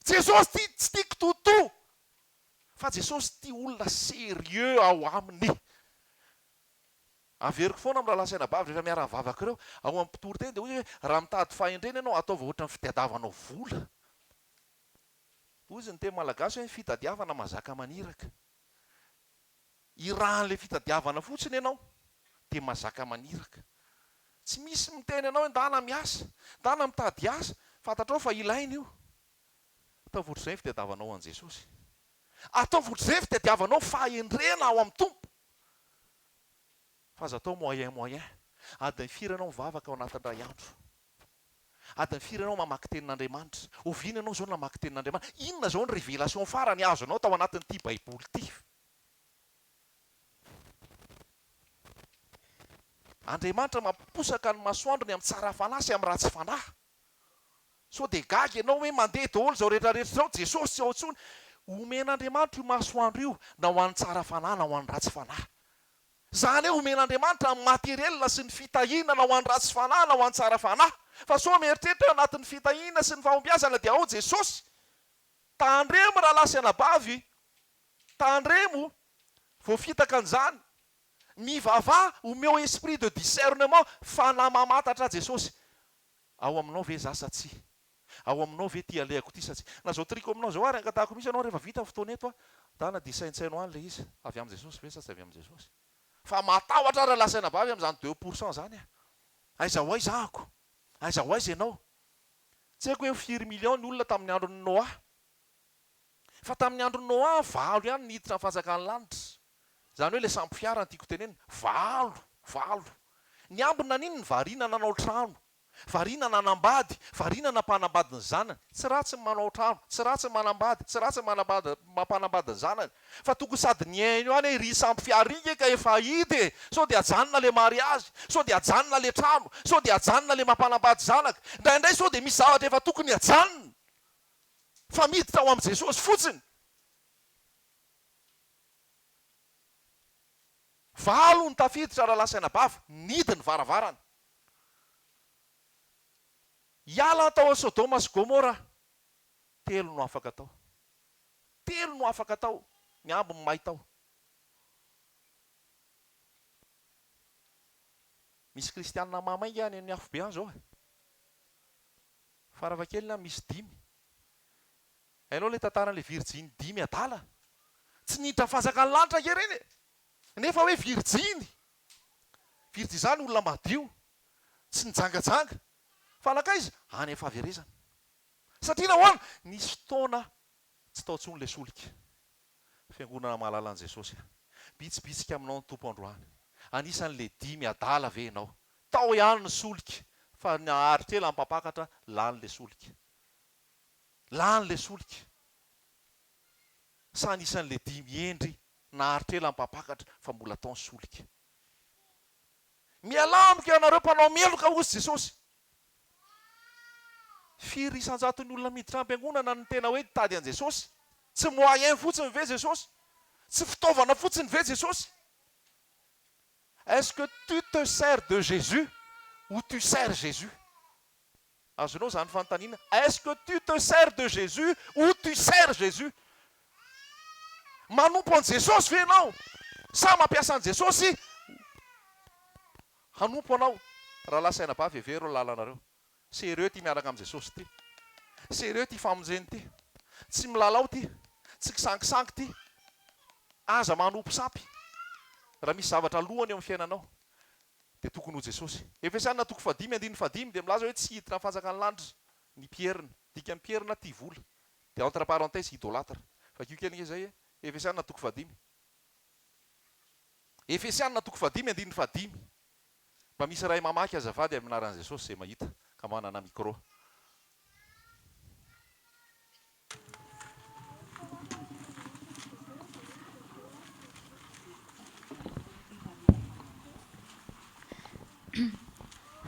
[SPEAKER 1] Jesosy tia tsy tia kitoatoa fa Jesosy tia olona sérieux ao aminy. Averiko foana amin'ny rahalahy sy anabavy rehefa miara-mivavaka ireo, ao amin'ny mpitoriteny dia hoy izy hoe raha mitady fahendrena ianao ataovy ohatran'ny fitadiavanao vola. Hozy ny teny malagasy hoe ny fitadiavana mazaka maniraka. Irahan'ilay fitadiavana fotsiny ianao dia mazaka maniraka. Tsy misy miteny anao hoe ndana miasa, ndana mitady asa, fantatrao fa ilaina io. Ataovy ohatr'izay ny fitadiavanao an'i Jesosy. Ataovy ohatr'izay ny fitadiavanao fahendrena ao amin'ny Tompo. Fa aza atao moyen moyen. Adiny firy ianao mivavaka ao anatin'ny iray andro? Adiny firy ianao mamaky tenin'Andriamanitra? Oviana ianao izao namaky tenin'Andriamanitra? Inona izao ny révélation farany azonao tao anatin'ity Baiboly ity? Andriamanitra mampiposaka ny masoandrony amin'ny tsara fanahy sy amin'ny ratsy fanahy. Sao dia gaga ianao hoe mandeha daholo izao rehetra rehetra izao, Jesosy tsy ao intsony. Omen'Andriamanitra io masoandro io na ho an'ny tsara fanahy na ho an'ny ratsy fanahy. Izany hoe omen'Andriamanitra ny matériel sy ny fitahiana na ho an'ny ratsy fanahy na ho an'ny tsara fanahy. Fa sao mieritreritra hoe anatin'ny fitahiana sy ny fahombiazana dia ao Jesosy. Tandremo rahalahy sy anabavy, tandremo. Voafitaka an'izany. Mivavaha, omeo esprit de discernement, fanahy mamantatra Jesosy. Ao aminao ve za sa tsia? Ao aminao ve ity alehako ity sa tsia? Na zao triko aminao zao ary angatahako mihitsy ianao rehefa vita ny fotoana eto a, dana dia saintsaino any ilay izy, avy amin'i Jesosy ve sa tsy avy amin'i Jesosy? Fa matahotra aho rahalahy sy anabavy amin'izany 2% zany a! Aiza ho aiza ahako? Aiza ho aiza ianao? Tsy haiko hoe firy millions ny olona tamin'ny andron'i Noa. Fa tamin'ny andron'i Noa, valo ihany niditra ny fanjakan'ny lanitra. Izany hoe ilay sambo fiara no tiako tenenina. Valo! Valo! Ny ambiny naninona? Variana nanao trano. Variana nanambady. Variana nampanambady ny zanany. Tsy ratsy ny manao trano. Tsy ratsy ny manambady. Tsy ratsy ny manambady mampanambady ny zanany. Fa tokony sady nihaino ihany hoe ry sambo fiara ry nge ka efa hahita e! Sao dia ajanona le mariazy? Sao dia ajanona le trano? Sao dia ajanona le mampanambady zanaka? Indraindray sao dia misy zavatra efa tokony ajanona fa miditra ao amin'i Jesosy fotsiny. Valo no tafiditra rahalahy sy anabavy, nihidy ny varavarana. Hiala tao Sodoma sy Gomora, telo no afaka tao. Telo no afaka tao, ny ambiny may tao. Misy kristianina mahamay nge any amin'ny afobe any zao e. Farafahakeliny an misy dimy. Hainao ilay tantaran'ilay virjiny dimy adala? Tsy niditra fanjakan'ny lanitra ange ireny e! Nefa hoe virjiny! Virjiny izany olona madio, tsy nijangajanga. Fa nankaiza? Any amin'ny fahaverezana. Satria nahoana? Nisy fotoana tsy tao intsony ilay solika. Fiangonana mahalala an'i Jesosy aho. Bitsibitsika aminao ny Tompo androany. Anisan'ilay dimy adala ve ianao? Tao ihany ny solika, fa naharitra ela ny mpampakatra, lany ilay solika. Lany ilay solika. Sa anisan'ilay dimy hendry naharitra ela ny mpampakatra, fa mbola tao ny solika. Mialà amiko ianareo mpanao meloka, hozy Jesosy. Firy isan-jaton'ny olona miditra am-piangonana no tena hoe nitady an'i Jesosy? Tsy moyen fotsiny ve Jesosy? Tsy fitaovana fotsiny ve Jesosy? Est-ce que tu te sers de Jésus ou tu sers Jésus? Azonao izany fanontaniana, est-ce que tu te sers de Jésus ou tu sers Jésus? Manompo an'i Jesosy ve ianao sa mampiasa an'i Jesosy hanompo anao? Rahalahy sy anabavy hevero ny lalanareo. Sérieux ty miaraka amin'i Jesosy ty. Sérieux ty famonjena ty. Tsy milalao ty. Tsy kisangisangy ty. Aza manompo sampy. Raha misy zavatra lohany eo amin'ny fiainanao dia tokony ho Jesosy. Efesiana toko fahadimy andininy fahadimy dia milaza hoe tsy hiditra amin'ny fanjakan'ny lanitra ny mpierina. Dikan'ny mpierina tia vola. Dia entre parenthèses idolâtre. Vakio kely ange izay e. Efesiana toko fahadimy. Efesiana toko fahadimy andininy fahadimy. Mba misy iray mamaky azafady amin'ny anaran'i Jesosy izay mahita ka manana micro.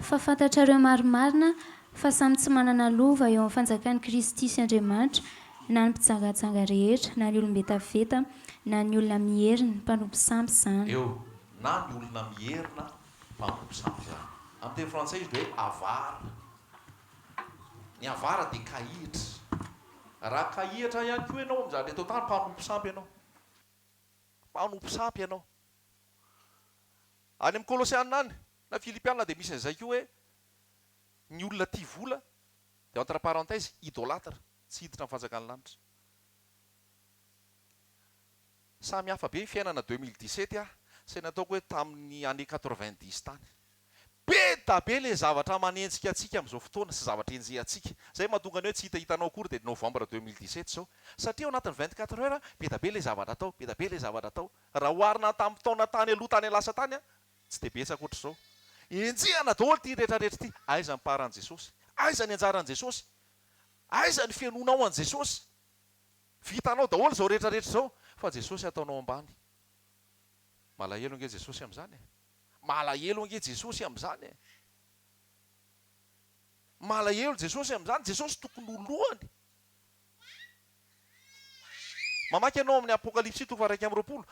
[SPEAKER 2] Fa fantatrareo marimarina fa samy tsy manana lova eo amin'ny fanjakan'i Kristy sy Andriamanitra na ny mpijangajanga rehetra, na ny olom-betaveta, na ny olona mierina, mpanompo sampy izany.
[SPEAKER 1] Eo, na ny olona mierina, mpanompo sampy izany. Amin'ny teny frantsay izy dia hoe avare. Ny avare dia kahihitra. Raha kahihitra ihany koa ianao amin'izany eto an-tany, mpanompo sampy ianao. Mpanompo sampy ianao. Any amin'ny Kolosiana any, na Filipiana dia misy an'izay koa hoe ny olona tia vola dia entre parenthèses idolâtre, tsy hiditra amin'ny fanjakan'ny lanitra. Samy hafa be ny fiainana 2017 ah, sy ny ataoko hoe tamin'ny année 90 tany. Be da be le zavatra manenjika antsika amin'izao fotoana sy zavatra enjehantsika. Zay mahatonga ny hoe tsy hitahitanao akory dia novembre 2017 izao. Satria ao anatin'ny 24 heures be da be le zavatra atao, be da be le zavatra atao. Raha oharina tamin'ny taona tany aloha tany lasa tany an, tsy dia betsaka ohatr'izao. Enjehana daholo ity rehetra rehetra ity. Aiza ny part an'i Jesosy? Aiza ny anjaran'i Jesosy? Aiza ny fihenoanao an'i Jesosy? Vitanao daholo izao rehetra rehetra izao fa Jesosy ataonao ambany. Malahelo ange Jesosy amin'izany e. Malahelo ange Jesosy amin'izany e. Malahelo Jesosy amin'izany. Jesosy tokony ho lohany. Mamaky ianao amin'ny Apokalypsy toko faha-21,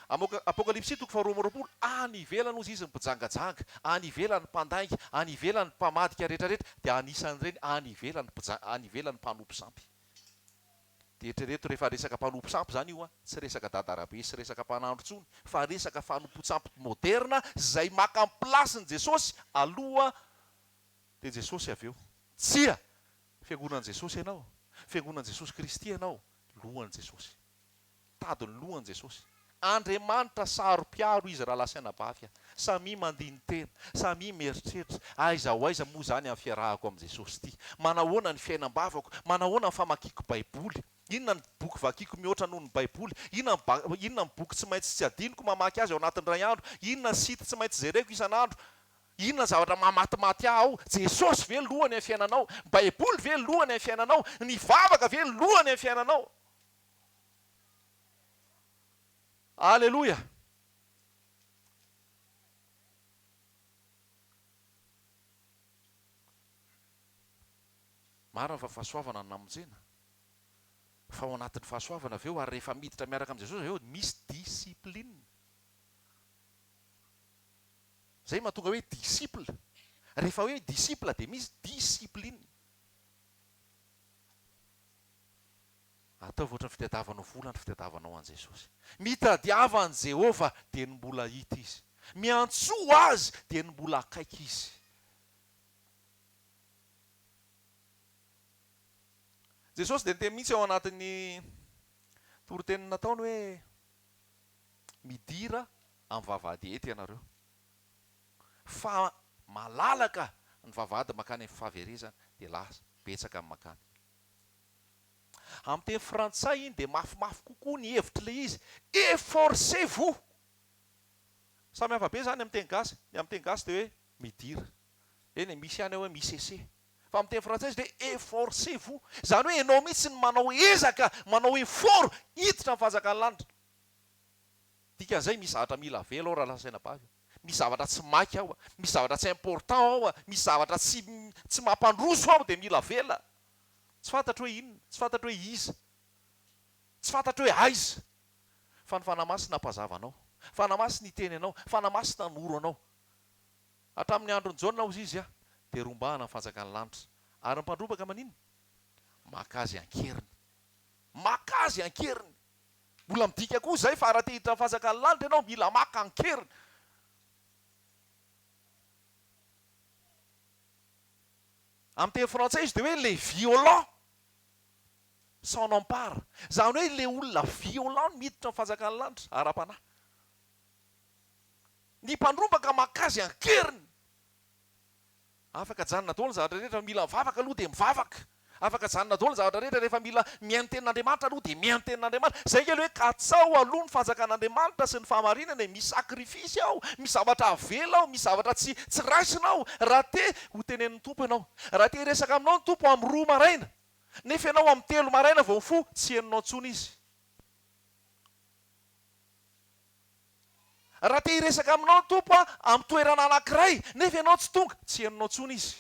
[SPEAKER 1] Apokalypsy toko faha-22, any ivelany hozy izy ny mpijangajanga, any ivelany ny mpandainga, any ivelany ny mpamadika rehetra rehetra, dia anisan'ireny any ivelany mpija, any ivelany mpanompo sampy. Dia eritrereto rehefa resaka mpanompo sampy izany io an, tsy resaka dadarabe sy resaka mpanandro intsony fa resaka fanompoan-tsampy moderna izay maka ny place-n'i Jesosy aloha dia Jesosy avy eo. Tsia! Fiangonan'i Jesosy ianao, Fiangonan'i Jesosy Kristy ianao, lohan'i Jesosy. Tady ny lohany Jesosy. Andriamanitra saro-piaro izy rahalahy sy anabavy a! Samia mandini-tena, samia mieritreritra, aiza ho aiza moa izany amin'ny fiarahako amin'i Jesosy ity? Manahoana ny fiainam-bavako? Manahoana ny famakiako Baiboly? Inona ny boky vakiko mihoatra noho ny Baiboly? Inona ny ba inona ny boky tsy maintsy tsy adinoko mamaky azy ao anatin'ny iray andro? Inona ny site tsy maintsy jereko isan'andro? Inona ny zavatra mahamatimaty ahy ao? Jesosy ve lohany amin'ny fiainanao? Baiboly ve lohany amin'ny fiainanao? Ny vavaka ve lohany amin'ny fiainanao? Aleloia! Marina fa fahasoavana no namonjena, fa ao anatin'ny fahasoavana avy eo ary rehefa miditra miaraka amin'i Jesosy avy eo misy discipline. Izay mahatonga hoe disciple. Rehefa hoe disciple dia misy discipline. Ataovy ohatran'ny fitadiavanao vola ny fitadiavanao an'i Jesosy. Mitadiava an'i Jehovah dia ny mbola hita Izy. Miantsoa Azy dia ny mbola akaiky Izy. Jesosy dia niteny mihitsy ao anatin'ny toriteny nataony hoe, Midira amin'ny vavahady ety ianareo, fa malalaka ny vavahady mankany amin'ny fahaverezana, dia lasa betsaka ny mankany. Amin'ny teny frantsay iny dia mafimafy kokoa ny hevitr'ilay izy, efforcez-vous! Samy hafa be izany amin'ny teny gasy, ny amin'ny teny gasy dia hoe midira, eny e, misy ihany ao hoe misese, fa amin'ny teny frantsay izy dia hoe efforcez-vous, izany hoe ianao mihitsy no manao ezaka, manao effort hiditra amin'ny fanjakan'ny lanitra. Dikan'izay misy zavatra mila avela ao rahalahy sy anabavy a! Misy zavatra tsy maika ao a! Misy zavatra tsy important ao a! Misy zavatra tsy tsy mampandroso ao dia mila avela. Tsy fantatro hoe inona, tsy fantatro hoe iza, tsy fantatro hoe aiza, fa ny Fanahy Masina hampazava anao, Fanahy Masina hiteny anao, Fanahy Masina hanoro anao. Hatramin'ny andron'i Jaona hozy izy dia rombahana ny fanjakan'ny lanitra, ary ny mpandrobaka maninona? Maka azy an-keriny. Maka azy an-keriny. Mbola midika koa izay fa raha te hiditra ny fanjakan'ny lanitra ianao, mila maka an-keriny. Amin'ny teny frantsay izy dia hoe les violents s'en emparent. Izany hoe ilay olona violent no miditra amin'ny fanjakan'ny lanitra, ara-panahy. Ny mpandrombaka maka azy an-keriny. Afaka ajanona daholo ny zavatra rehetra, mila mivavaka aloha dia mivavaka. Afaka ajanona daholo ny zavatra rehetra, rehefa mila mihaino tenin'Andriamanitra aloha dia mihaino tenin'Andriamanitra. Izay ange ilay hoe katsaho aloha ny fanjakan'Andriamanitra sy ny fahamarinana e, misy sacrifice ao, misy zavatra avela ao, misy zavatra tsy tsy raisina ao raha te ho tenenin'ny Tompo ianao. Raha te hiresaka aminao ny Tompo amin'ny roa maraina, nefa ianao amin'ny telo maraina vao mifoha, tsy henonao intsony Izy. Raha te hiresaka aminao ny Tompo amin'ny toerana anankiray, nefa ianao tsy tonga, tsy henonao intsony Izy.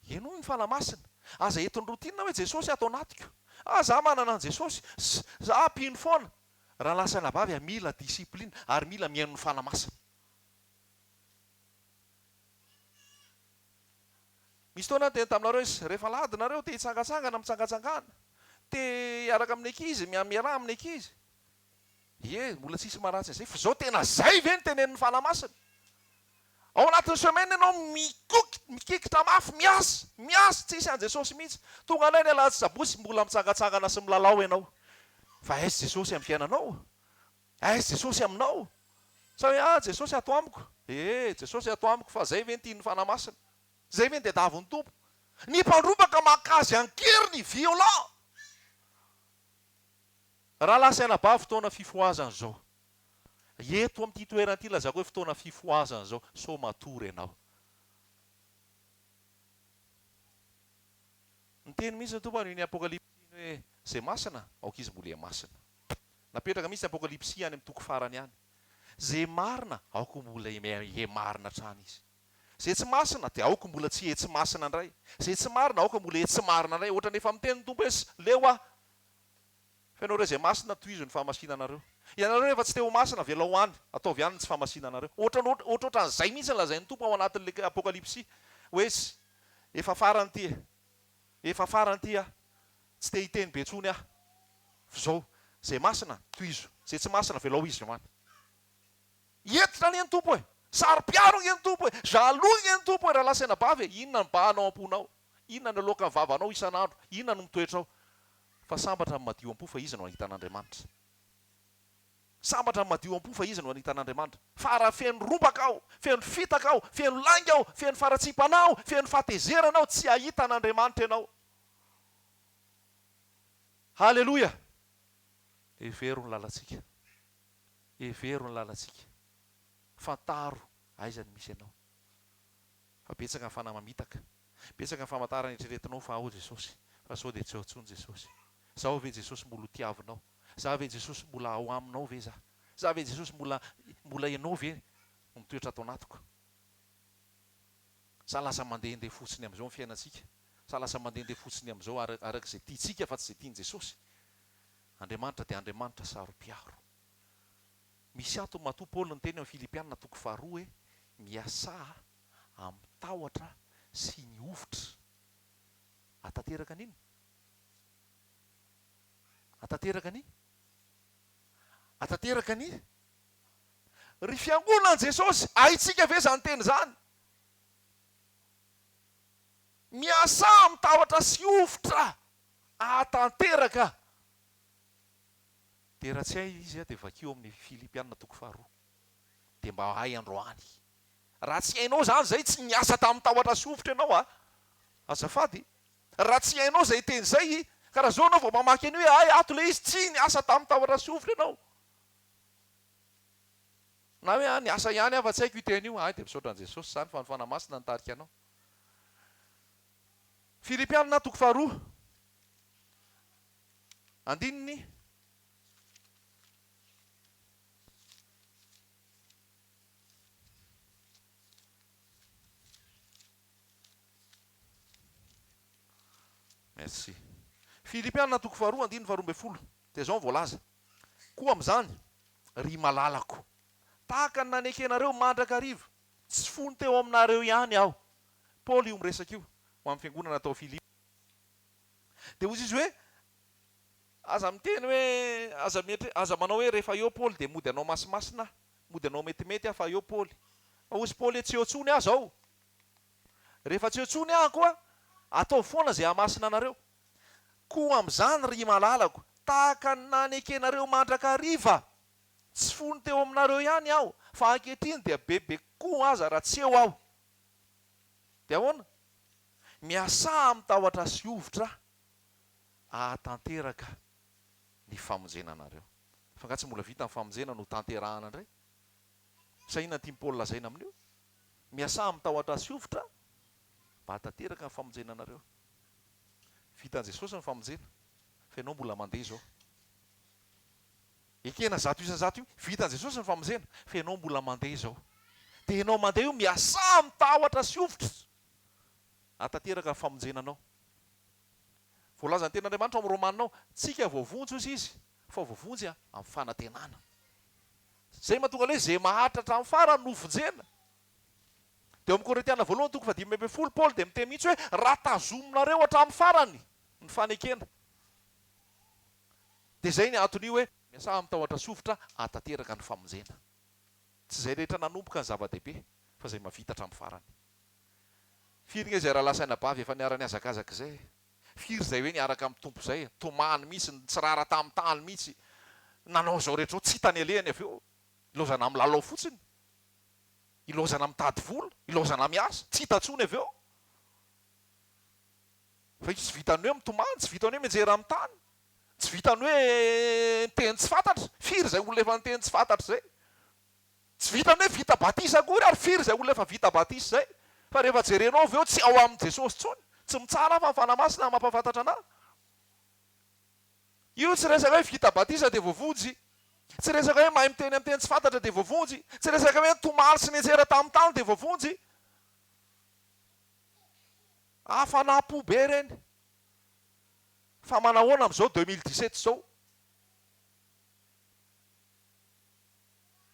[SPEAKER 1] Henoy ny Fanahy Masina. Aza entin'ny routine hoe Jesosy ato anatiko. Ah za manana an'i Jesosy. Za mpino foana. Rahalahy sy anabavy a, mila discipline ary mila mihaino ny Fanahy Masina. Misy fotoana aho niteny taminareo hoe rehefa alahady nareo te hitsangatsangana mitsangatsangana, te hiaraka amin'ny ankizy miaraha amin'ny ankizy. Ie, mbola tsisy maharatsy an'izay, fa zao tena zay ve no tenenin'ny Fanahy Masina? Ao anatin'ny semaine ianao mikoky, mikikitra mafy, miasa, miasa, tsisy an'i Jesosy mihitsy. Tonga indray ny alahady sy sabotsy, mbola mitsangatsangana sy milalao ianao. Fa aiza Jesosy amin'ny fiainanao? Aiza Jesosy aminao? Sa hoe, ah, Jesosy ato amiko. Ee, Jesosy ato amiko, fa zay ve no tian'ny Fanahy Masina? Zay ve no tadiavin'ny Tompo? Ny mpandrombaka maka azy an-keriny, violent! Rahalahy sy anabavy fotoana fifohazana izao. Eto amin'ity toerana ity lazako hoe fotoana fifohazana izao, sao matory ianao. Niteny mihitsy ny Tompo any Apokalypsy iny hoe izay masina, aoka izy mbola hihamasina. Napetraka mihitsy ny Apokalypsy any amin'ny toko farany any. Izay marina, aoka mbola hihamarina hatrany izy. Izay tsy masina, dia aoka mbola tsy hiha-tsy masina indray. Izay tsy marina, aoka mbola hiha-tsy marina indray. Ohatran'ny efa miteny ny Tompo hoe, leo aho. Fa ianareo izay masina, tohizo ny fahamasinanareo. Ianareo rehefa tsy te ho masina, avelao any, ataovy any ny tsy fahamasinanareo. Ohatran, ohatrohatran'izay mihitsy ny lazain'ny Tompo ao anatin'ilay Apokalypsy, hoe, Efa farany ity e. Efa farany ity ah. Tsy te hiteny be intsony aho. F'izao, izay masina, tohizo. Izay tsy masina, avelao izy ho any. Hentitra anie ny Tompo e! Saro-piaro ange ny Tompo e! Jaloux ange ny Tompo e! Rahalahy sy anabavy e! Inona no bahana ao am-ponao? Inona no aloakan'ny vavanao isan'andro? Inona no mitoetra ao? Fa sambatra ny madio am-po fa izy no hahita an'Andriamanitra. Sambatra ny madio am-po fa izy no hahita an'Andriamanitra. Fa raha feno rombaka aho, feno fitaka aho, feno lainga aho, feno faharatsiam-panahy aho, feno fahatezerana aho, tsy hahita an'Andriamanitra ianao. Haleloia! Hevero ny lalantsika. Hevero ny lalantsika. Fantaro aiza no misy anao. Fa betsaka ny fanahy mamitaka. Betsaka ny famantarana eritreretinao fa ao Jesosy. Fa sao dia tsy ao intsony Jesosy. Zaho ve Jesosy mbola ho tiavinao? Za ve Jesosy mbola ao aminao ve za? Za ve Jesosy mbola mbola ianao ve no mitoetra ato anatiko? Sa lasa mandehandeha fotsiny amin'izao ny fiainantsika? Sa lasa mandehandeha fotsiny amin'izao araka izay tiantsika fa tsy izay tian'i Jesosy? Andriamanitra dia Andriamanitra saro-piaro. Misy antony matoa Paoly niteny ao amin'ny Filipiana toko faharoa hoe, Miasà amin'ny tahotra sy ny hovitra. Hahatanteraka ny inona? Hahatanteraka ny? Hahatanteraka ny? Ry fiangonan'i Jesosy, haintsika ve izany teny izany? Miasà amin'ny tahotra sy hovitra hahatanteraka. Dia raha tsy hay izy dia vakio amin'ny Filipiana toko faharoa. Dia mba hay androany. Raha tsy hainao izany izay, tsy niasa tamin'ny tahotra sy hovitra ianao a! Azafady. Raha tsy hainao izay teny izay, ka raha izao ianao vao mamaky an'io hoe hay ato ilay izy, tsy niasa tamin'ny tahotra sy hovitra ianao. Na hoe niasa ihany aho fa tsy haiko io teny io. Hay dia misaotra an'i Jesosy izany fa ny Fanahy Masina nitarika anao. Filipiana toko faharoa, andininy. Merci. Filipiana toko faharoa andininy faharoa ambin'ny folo dia izao no voalaza, Koa amin'izany, ry malalako, tahaka ny nanekenareo mandrakariva, tsy fony teo aminareo ihany aho. Paoly io miresaka io, ho amin'ny fiangonana tao Filipy. Dia hoy izy hoe, Aza miteny hoe, aza mieritreritra, aza manao hoe rehefa eo Paoly dia mody hanao masimasina aho, mody hanao metimety aho fa eo Paoly. Fa hozy Paoly hoe tsy eo intsony aho izao. Rehefa tsy eo intsony aho koa, ataovy foana izay hahamasina anareo. Koa amin'izany, ry malalako, tahaka ny nanekenareo mandrakariva, tsy fony teo aminareo ihany aho, fa ankehitriny dia bebe kokoa aza raha tsy eo aho. Dia ahoana? Miasà amin'ny tahotra sy hovitra hahatanteraka ny famonjena anareo. Fa angaha tsy mbola vita ny famonjena no tanterahana indray? Sa inona no tian'i Paoly lazaina amin'io? Miasà amin'ny tahotra sy hovitra mba hahatanteraka ny famonjena anareo. Vitan'i Jesosy ny famonjena, fa ianao mbola mandeha izao. Ekena 100% io, vitan'i Jesosy ny famonjena, fa ianao mbola mandeha izao. Dia ianao mandeha io, miasà amin'ny tahotra sy hovitra hahatanteraka ny famonjena anao. Voalazan'ny Tenin'Andriamanitra ao amin'ny Romana ao, tsika voavonjy hozy izy, fa voavonjy amin'ny fanantenana. Izay mahatonga ilay hoe izay maharitra hatramin'ny farany no hovonjena. Dia ao amin'ny Korintiana voalohany toko fahadimy ambin'ny folo, Paoly dia miteny mihitsy hoe raha tazominareo hatramin'ny farany ny fanekena. Dia izay ny anton'io hoe miasà amin'ny tahotra sy hovitra hahatanteraka ny famonjena. Tsy izay rehetra nanomboka ny zava-dehibe fa izay mahavita hatramin'ny farany. Firy nge izay rahalahy sy anabavy efa niara-nihazakazaka izay e? Firy izay hoe niaraka amin'ny Tompo izay e? Nitomany mihitsy, nitsirara tamin'ny tany mihitsy, nanao izao rehetra izao, tsy hita ny alehany avy eo. Ilaozana milalao fotsiny, ilaozana mitady vola, ilaozana miasa, tsy hita intsony avy eo. Fa io tsy vitan'ny hoe mitomany, tsy vitan'ny hoe mianjera amin'ny tany, tsy vitan'ny hoe miteny tsy fantatra. Firy izay olona efa niteny tsy fantatra izay? Tsy vitan'ny hoe vita batisa akory ary firy izay olona efa vita batisa izay fa rehefa jerenao avy eo tsy ao amin'i Jesosy intsony. Tsy mitsara aho fa ny Fanahy Masina mampahafantatra anah. Io tsy resaka hoe vita batisa dia voavonjy. Tsy resaka hoe mahay miteny amin'ny teny tsy fantatra dia voavonjy. Tsy resaka hoe nitomany sy nianjera tamin'ny tany dia voavonjy. Hafanam-po be ireny. Fa manahoana amin'izao 2017 izao?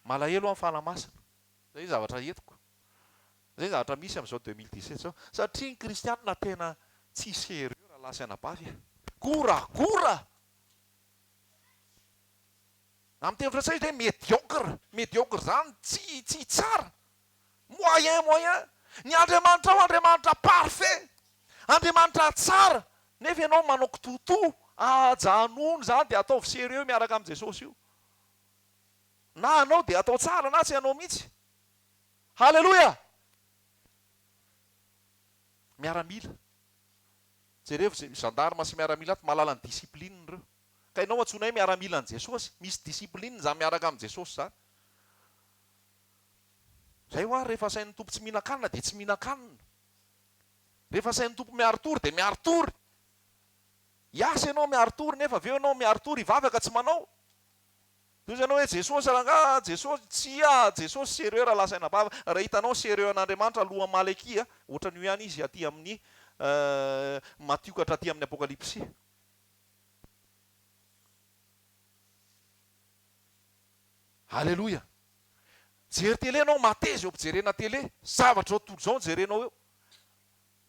[SPEAKER 1] Malahelo aho ny Fanahy Masina. Zay zavatra entiko. Zay zavatra misy amin'izao 2017 izao. Satria ny kristianina tena tsy sérieux rahalahy sy anabavy a. Goragora! Amin'ny teny frantsay izy hoe médiocre, médiocre izany tsy tsy tsara, moyen moyen. Ny Andriamanitrao Andriamanitra parfait, Andriamanitra tsara, nefa ianao manao kitoatoa, ajanony izany dia ataovy sérieux miaraka amin'i Jesosy io. Na anao dia atao tsara na tsy anao mihitsy. Haleloia! Miaramila. Jerevo izay gendarme sy miaramila ato, mahalala ny discipline ireo. Ka ianao antsoina hoe miaramilan'i Jesosy, misy discipline izany miaraka amin'i Jesosy izany. Izay hoa, rehefa asain'ny Tompo tsy mihinan-kanina dia tsy mihinan-kanina. Rehefa asain'ny Tompo miari-tory dia miari-tory. Hiasa ianao miari-tory nefa avy eo ianao miari-tory hivavaka tsy manao. Toy izany hoe Jesosy rangaha, Jesosy, tsia, Jesosy sérieux raha lazaina am-bava, raha hitanao sérieux an'Andriamanitra alohan'i Malekia, ohatran'io ihany izy aty amin'ny Matio ka hatraty amin'ny Apokalypsy. Aleloia! Mijery télé ianao, mateza eo am-pijerena télé, zavatra izao tontolo izao no jerenao eo.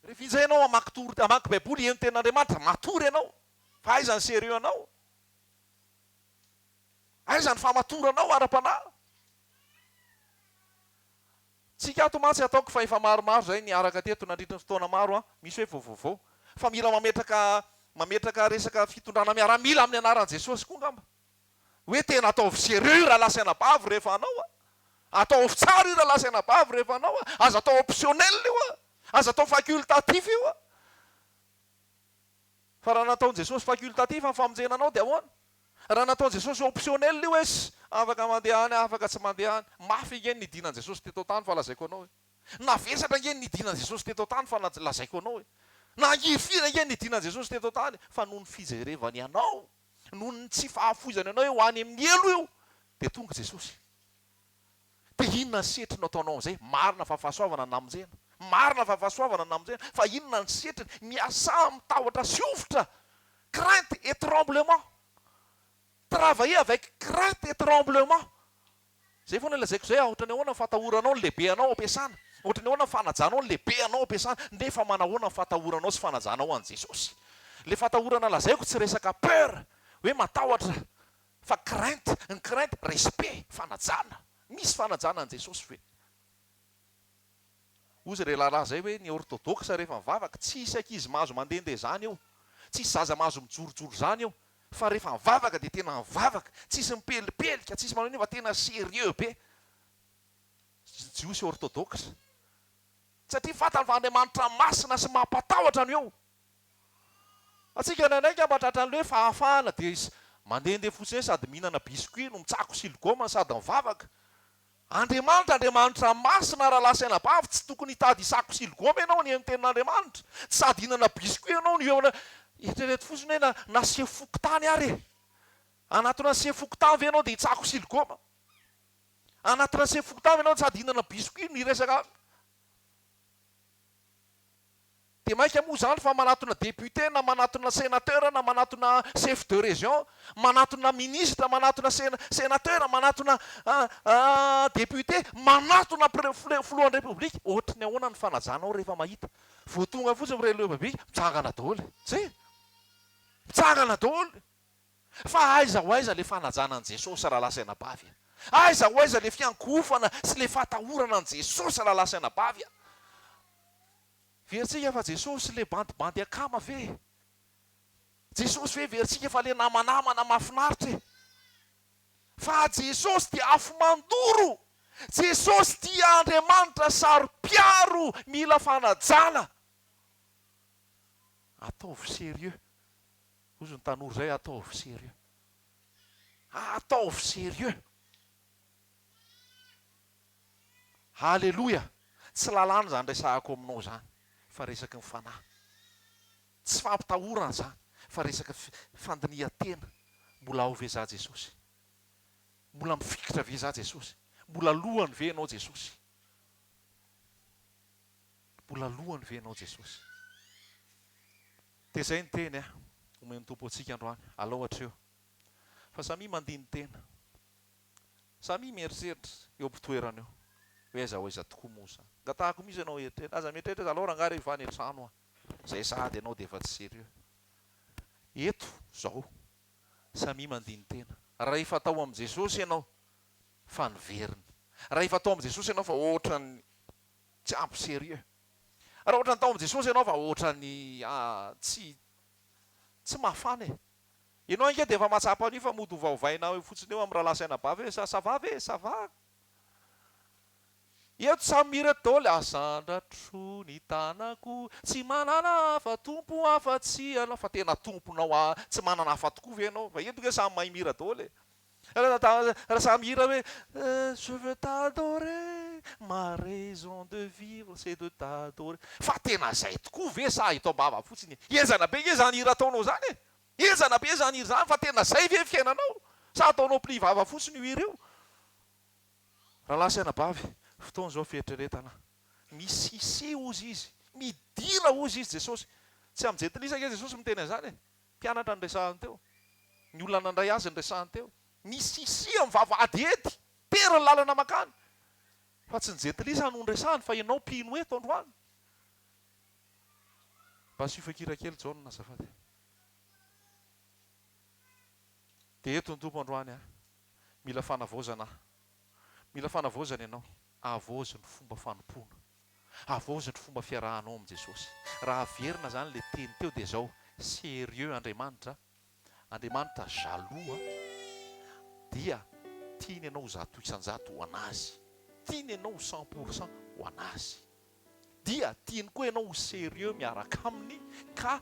[SPEAKER 1] Rehefa injay ianao hamaky tory, hamaky baiboly, heno tenin'Andriamanitra, matory ianao. Fa aiza ny sérieux anao? Aiza ny famatoranao ara-panahy? Tsika ato mantsy ataoko fa efa maromaro zay niaraka teto nandritry ny fotoana maro an, misy hoe vao vaovao. Fa mila mametraka mametraka resaka fitondrana miaramila amin'ny anaran'i Jesosy koa ngamba. Hoe tena ataovy sérieux io rahalahy sy anabavy rehefa hanao a. Ataovy tsara io rahalahy sy anabavy rehefa hanao a. Aza atao optionnel io a. Aza atao facultatif io a. Fa raha nataon'i Jesosy facultatif ny famonjena anao dia ahoana? Raha nataon'i Jesosy optionnel io hoe afaka mandeha any afaka tsy mandeha any. Mafy ange ny nidinan'i Jesosy teto an-tany fa lazaiko anao e. Navesatra ange ny nidinan'i Jesosy teto an-tany fa lazaiko anao e. Nangirifiry ange ny nidinan'i Jesosy teto an-tany fa noho ny fijerevany anao, noho ny tsy fahafoizany anao hoe ho any amin'ny helo io dia tonga Jesosy. Dia inona ny setriny no ataonao amin'izay? Marina fa fahasoavana ny namonjena. Marina fa fahasoavana ny namonjena. Fa inona ny setriny? Miasà amin'ny tahotra sy hovitra, crainte et tremblement. Travaillez avec crainte et tremblement. Izay foana lazaiko izay, ohatran'ny ahoana ny fatahoranao ny lehibe anao ampiasana? Ohatran'ny ahoana ny fanajanao ny lehibe anao ampiasana? Nefa manahoana ny fatahoranao sy fanajanao an'i Jesosy? Ilay fatahorana lazaiko tsy resaka peur, hoe matahotra Fa crainte, ny crainte, respect, fanajana. Misy fanajana an'i Jesosy ve? Hozy re rahalahy zay hoe ny orthodoxe rehefa mivavaka, tsisy ankizy mahazo mandehandeha zany eo, tsisy zaza mahazo mijorojoro zany eo, fa rehefa mivavaka dia tena mivavaka, tsisy mipelipelika, tsisy manao inona fa tena sérieux be. Jiosy orthodoxe. Satria fantany fa Andriamanitra masina sy mampatahotra no eo. Antsika indraindray angamba tratran'ilay hoe fahafahana dia mandehandeha fotsiny eny sady mihinana biscuit no mitsako siligoma sady mivavaka. Andriamanitra Andriamanitra masina rahalahy sy anabavy tsy tokony hitady hisako siligoma ianao ny tenin'Andriamanitra. Tsy sady hihinana biscuit ianao no eo eritrereto fotsiny hoe na na sefo fokontany ary e! Hanatona sefo fokontany ve ianao dia hitsako siligoma? Hanatona sefo fokontany ve ianao sady hihinana biscuit no hiresaka Dia maika moa izany fa manatona député na manatona sénateur na manatona chef de région, manatona ministre, manatona sénateur, manatona député, manatona filohan'ny république, ohatry ny ahoana ny fanajanao rehefa mahita? Vao tonga fotsiny filohan'ny république, mitsangana daholo e! Zay e! Mitsangana daholo! Fa aiza ho aiza le fanajana an'i Jesosy rahalahy sy anabavy a? Aiza ho aiza le fiankohofana sy le fatahorana an'i Jesosy rahalahy sy anabavy a? Heverintsika fa Jesosy le bandibandy akama ve e? Jesosy ve heverintsika fa le namanamana mahafinaritra e? Fa Jesosy dia afo mandoro! Jesosy dia Andriamanitra saro-piaro mila fanajana! Ataovy sérieux! Hozy ny tanora izay ataovy sérieux! Ataovy sérieux! Haleloia! Tsy lalàna izany resahako aminao izany fa resaky ny fanahy. Tsy fampitahorana izany fa resaka fandinihan-tena. Mbola ao ve za Jesosy? Mbola mifikitra ve za Jesosy? Mbola lohany ve ianao Jesosy? Mbola lohany ve ianao Jesosy? Dia izay ny teny omen'ny Tompo antsika androany. Alao hatreo. Fa samia mandini-tena. Samia mieritreritra eo am-pitoerana eo hoe aiza ho aiza tokoa moa izany. Angatahako mihitsy ianao hieritreritra. Aza mieritreritra hoe alao rangahy rehefa any an-trano aho. Izay sahady ianao dia efa tsy sérieux. Eto izao, samia mandini-tena. Raha efa tao amin'i Jesosy ianao fa niverina. Raha efa tao amin'i Jesosy ianao fa ohatran'ny tsy ampy sérieux. Raha ohatran'ny tao amin'i Jesosy ianao fa ohatran'ny tsy tsy mafana e. Ianao ange dia efa mahatsapa an'io fa mody ovaovaina eo fotsiny eo amin'ny rahalahy sy anabavy hoe ça va ve? Ça va? Eto samy mihira eto daholo, Asandratro ny tanako, tsy manana hafa Tompo afa tsy Ianao, fa tena Tomponao a, tsy manana hafa tokoa ve ianao? Fa eto nge samy mahay mihira daholo e. Raha samy hira hoe Je veux t'adorer, ma raison de vivre c'est de t'adorer, fa tena zay tokoa ve sa eto am-bava fotsiny e? Henjana be nge zany hira ataonao zany e! Henjana be zany hira zany fa tena zay ve ny fiainanao? Sa ataonao pli vava fotsiny io hira io? Rahalahy sy anabavy, fotoana izao fieritreretana. Misisia hozy izy, midira hozy izy Jesosy. Tsy amin'ny jentilisa ange Jesosy miteny an'izany e. Mpianatra no resahany teo. Ny olona nandray azy no resahany teo. Misisia amin'ny vavahady ety, tery ny lalana mankany. Fa tsy ny jentilisa no noresahany fa ianao mpino eto androany. Mba asio fakira kely Jaona azafady. Dia eto ny Tompo androany a. Mila fanavaozana aho. Mila fanavaozana ianao. Havaozy ny fomba fanompoana. Havaozy ny fomba fiarahanao amin'i Jesosy. Raha averina izany ilay teny teo dia izao, sérieux Andriamanitra, Andriamanitra jaloux a, dia tiany ianao ho 100% ho an'Azy. Tiany ianao ho 100% ho an'Azy. Dia tiany koa ianao ho sérieux miaraka Aminy ka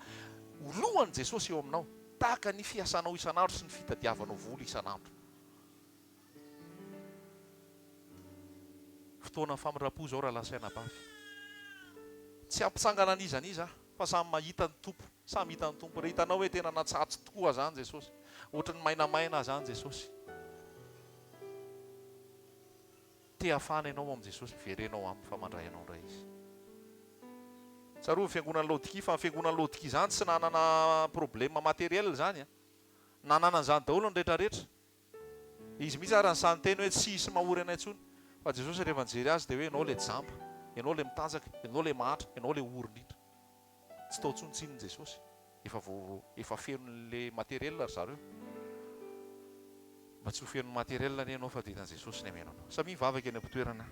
[SPEAKER 1] ho lohan'i Jesosy eo aminao, tahaka ny fiasanao isan'andro sy ny fitadiavanao vola isan'andro. Fotoanan'ny famindram-po izao rahalahy sy anabavy. Tsy hampitsangana an'iza n'iza aho, fa samy mahita ny Tompo, samy hitan'ny Tompo. Raha hitanao hoe tena natsatso tokoa azany Jesosy, ohatry ny mainamaina azany Jesosy. Te hafana ianao ao amin'i Jesosy, miverena ao Aminy fa mandray anao indray Izy. Tsarovy ny fiangonan'i Laodikia fa ny fiangonan'i Laodikia izany tsy nanana problème matériel izany an. Nanana an'izany daholo ny rehetra rehetra. Izy mihitsy ary nisahy niteny hoe tsy hisy mahory anay intsony. Fa Jesosy rehefa nijery azy dia hoe ianao ilay jamba, ianao ilay mitanjaka, ianao ilay mahantra, ianao ilay ory indrindra. Tsy tao intsony tsinona Jesosy. Efa vo efa fenon'le matériel ry zareo. Mba tsy ho fenon'ny matériel anie ianao fa dia hitan'i Jesosy ny hameno anao. Samia mivavaka eny am-pitoerana.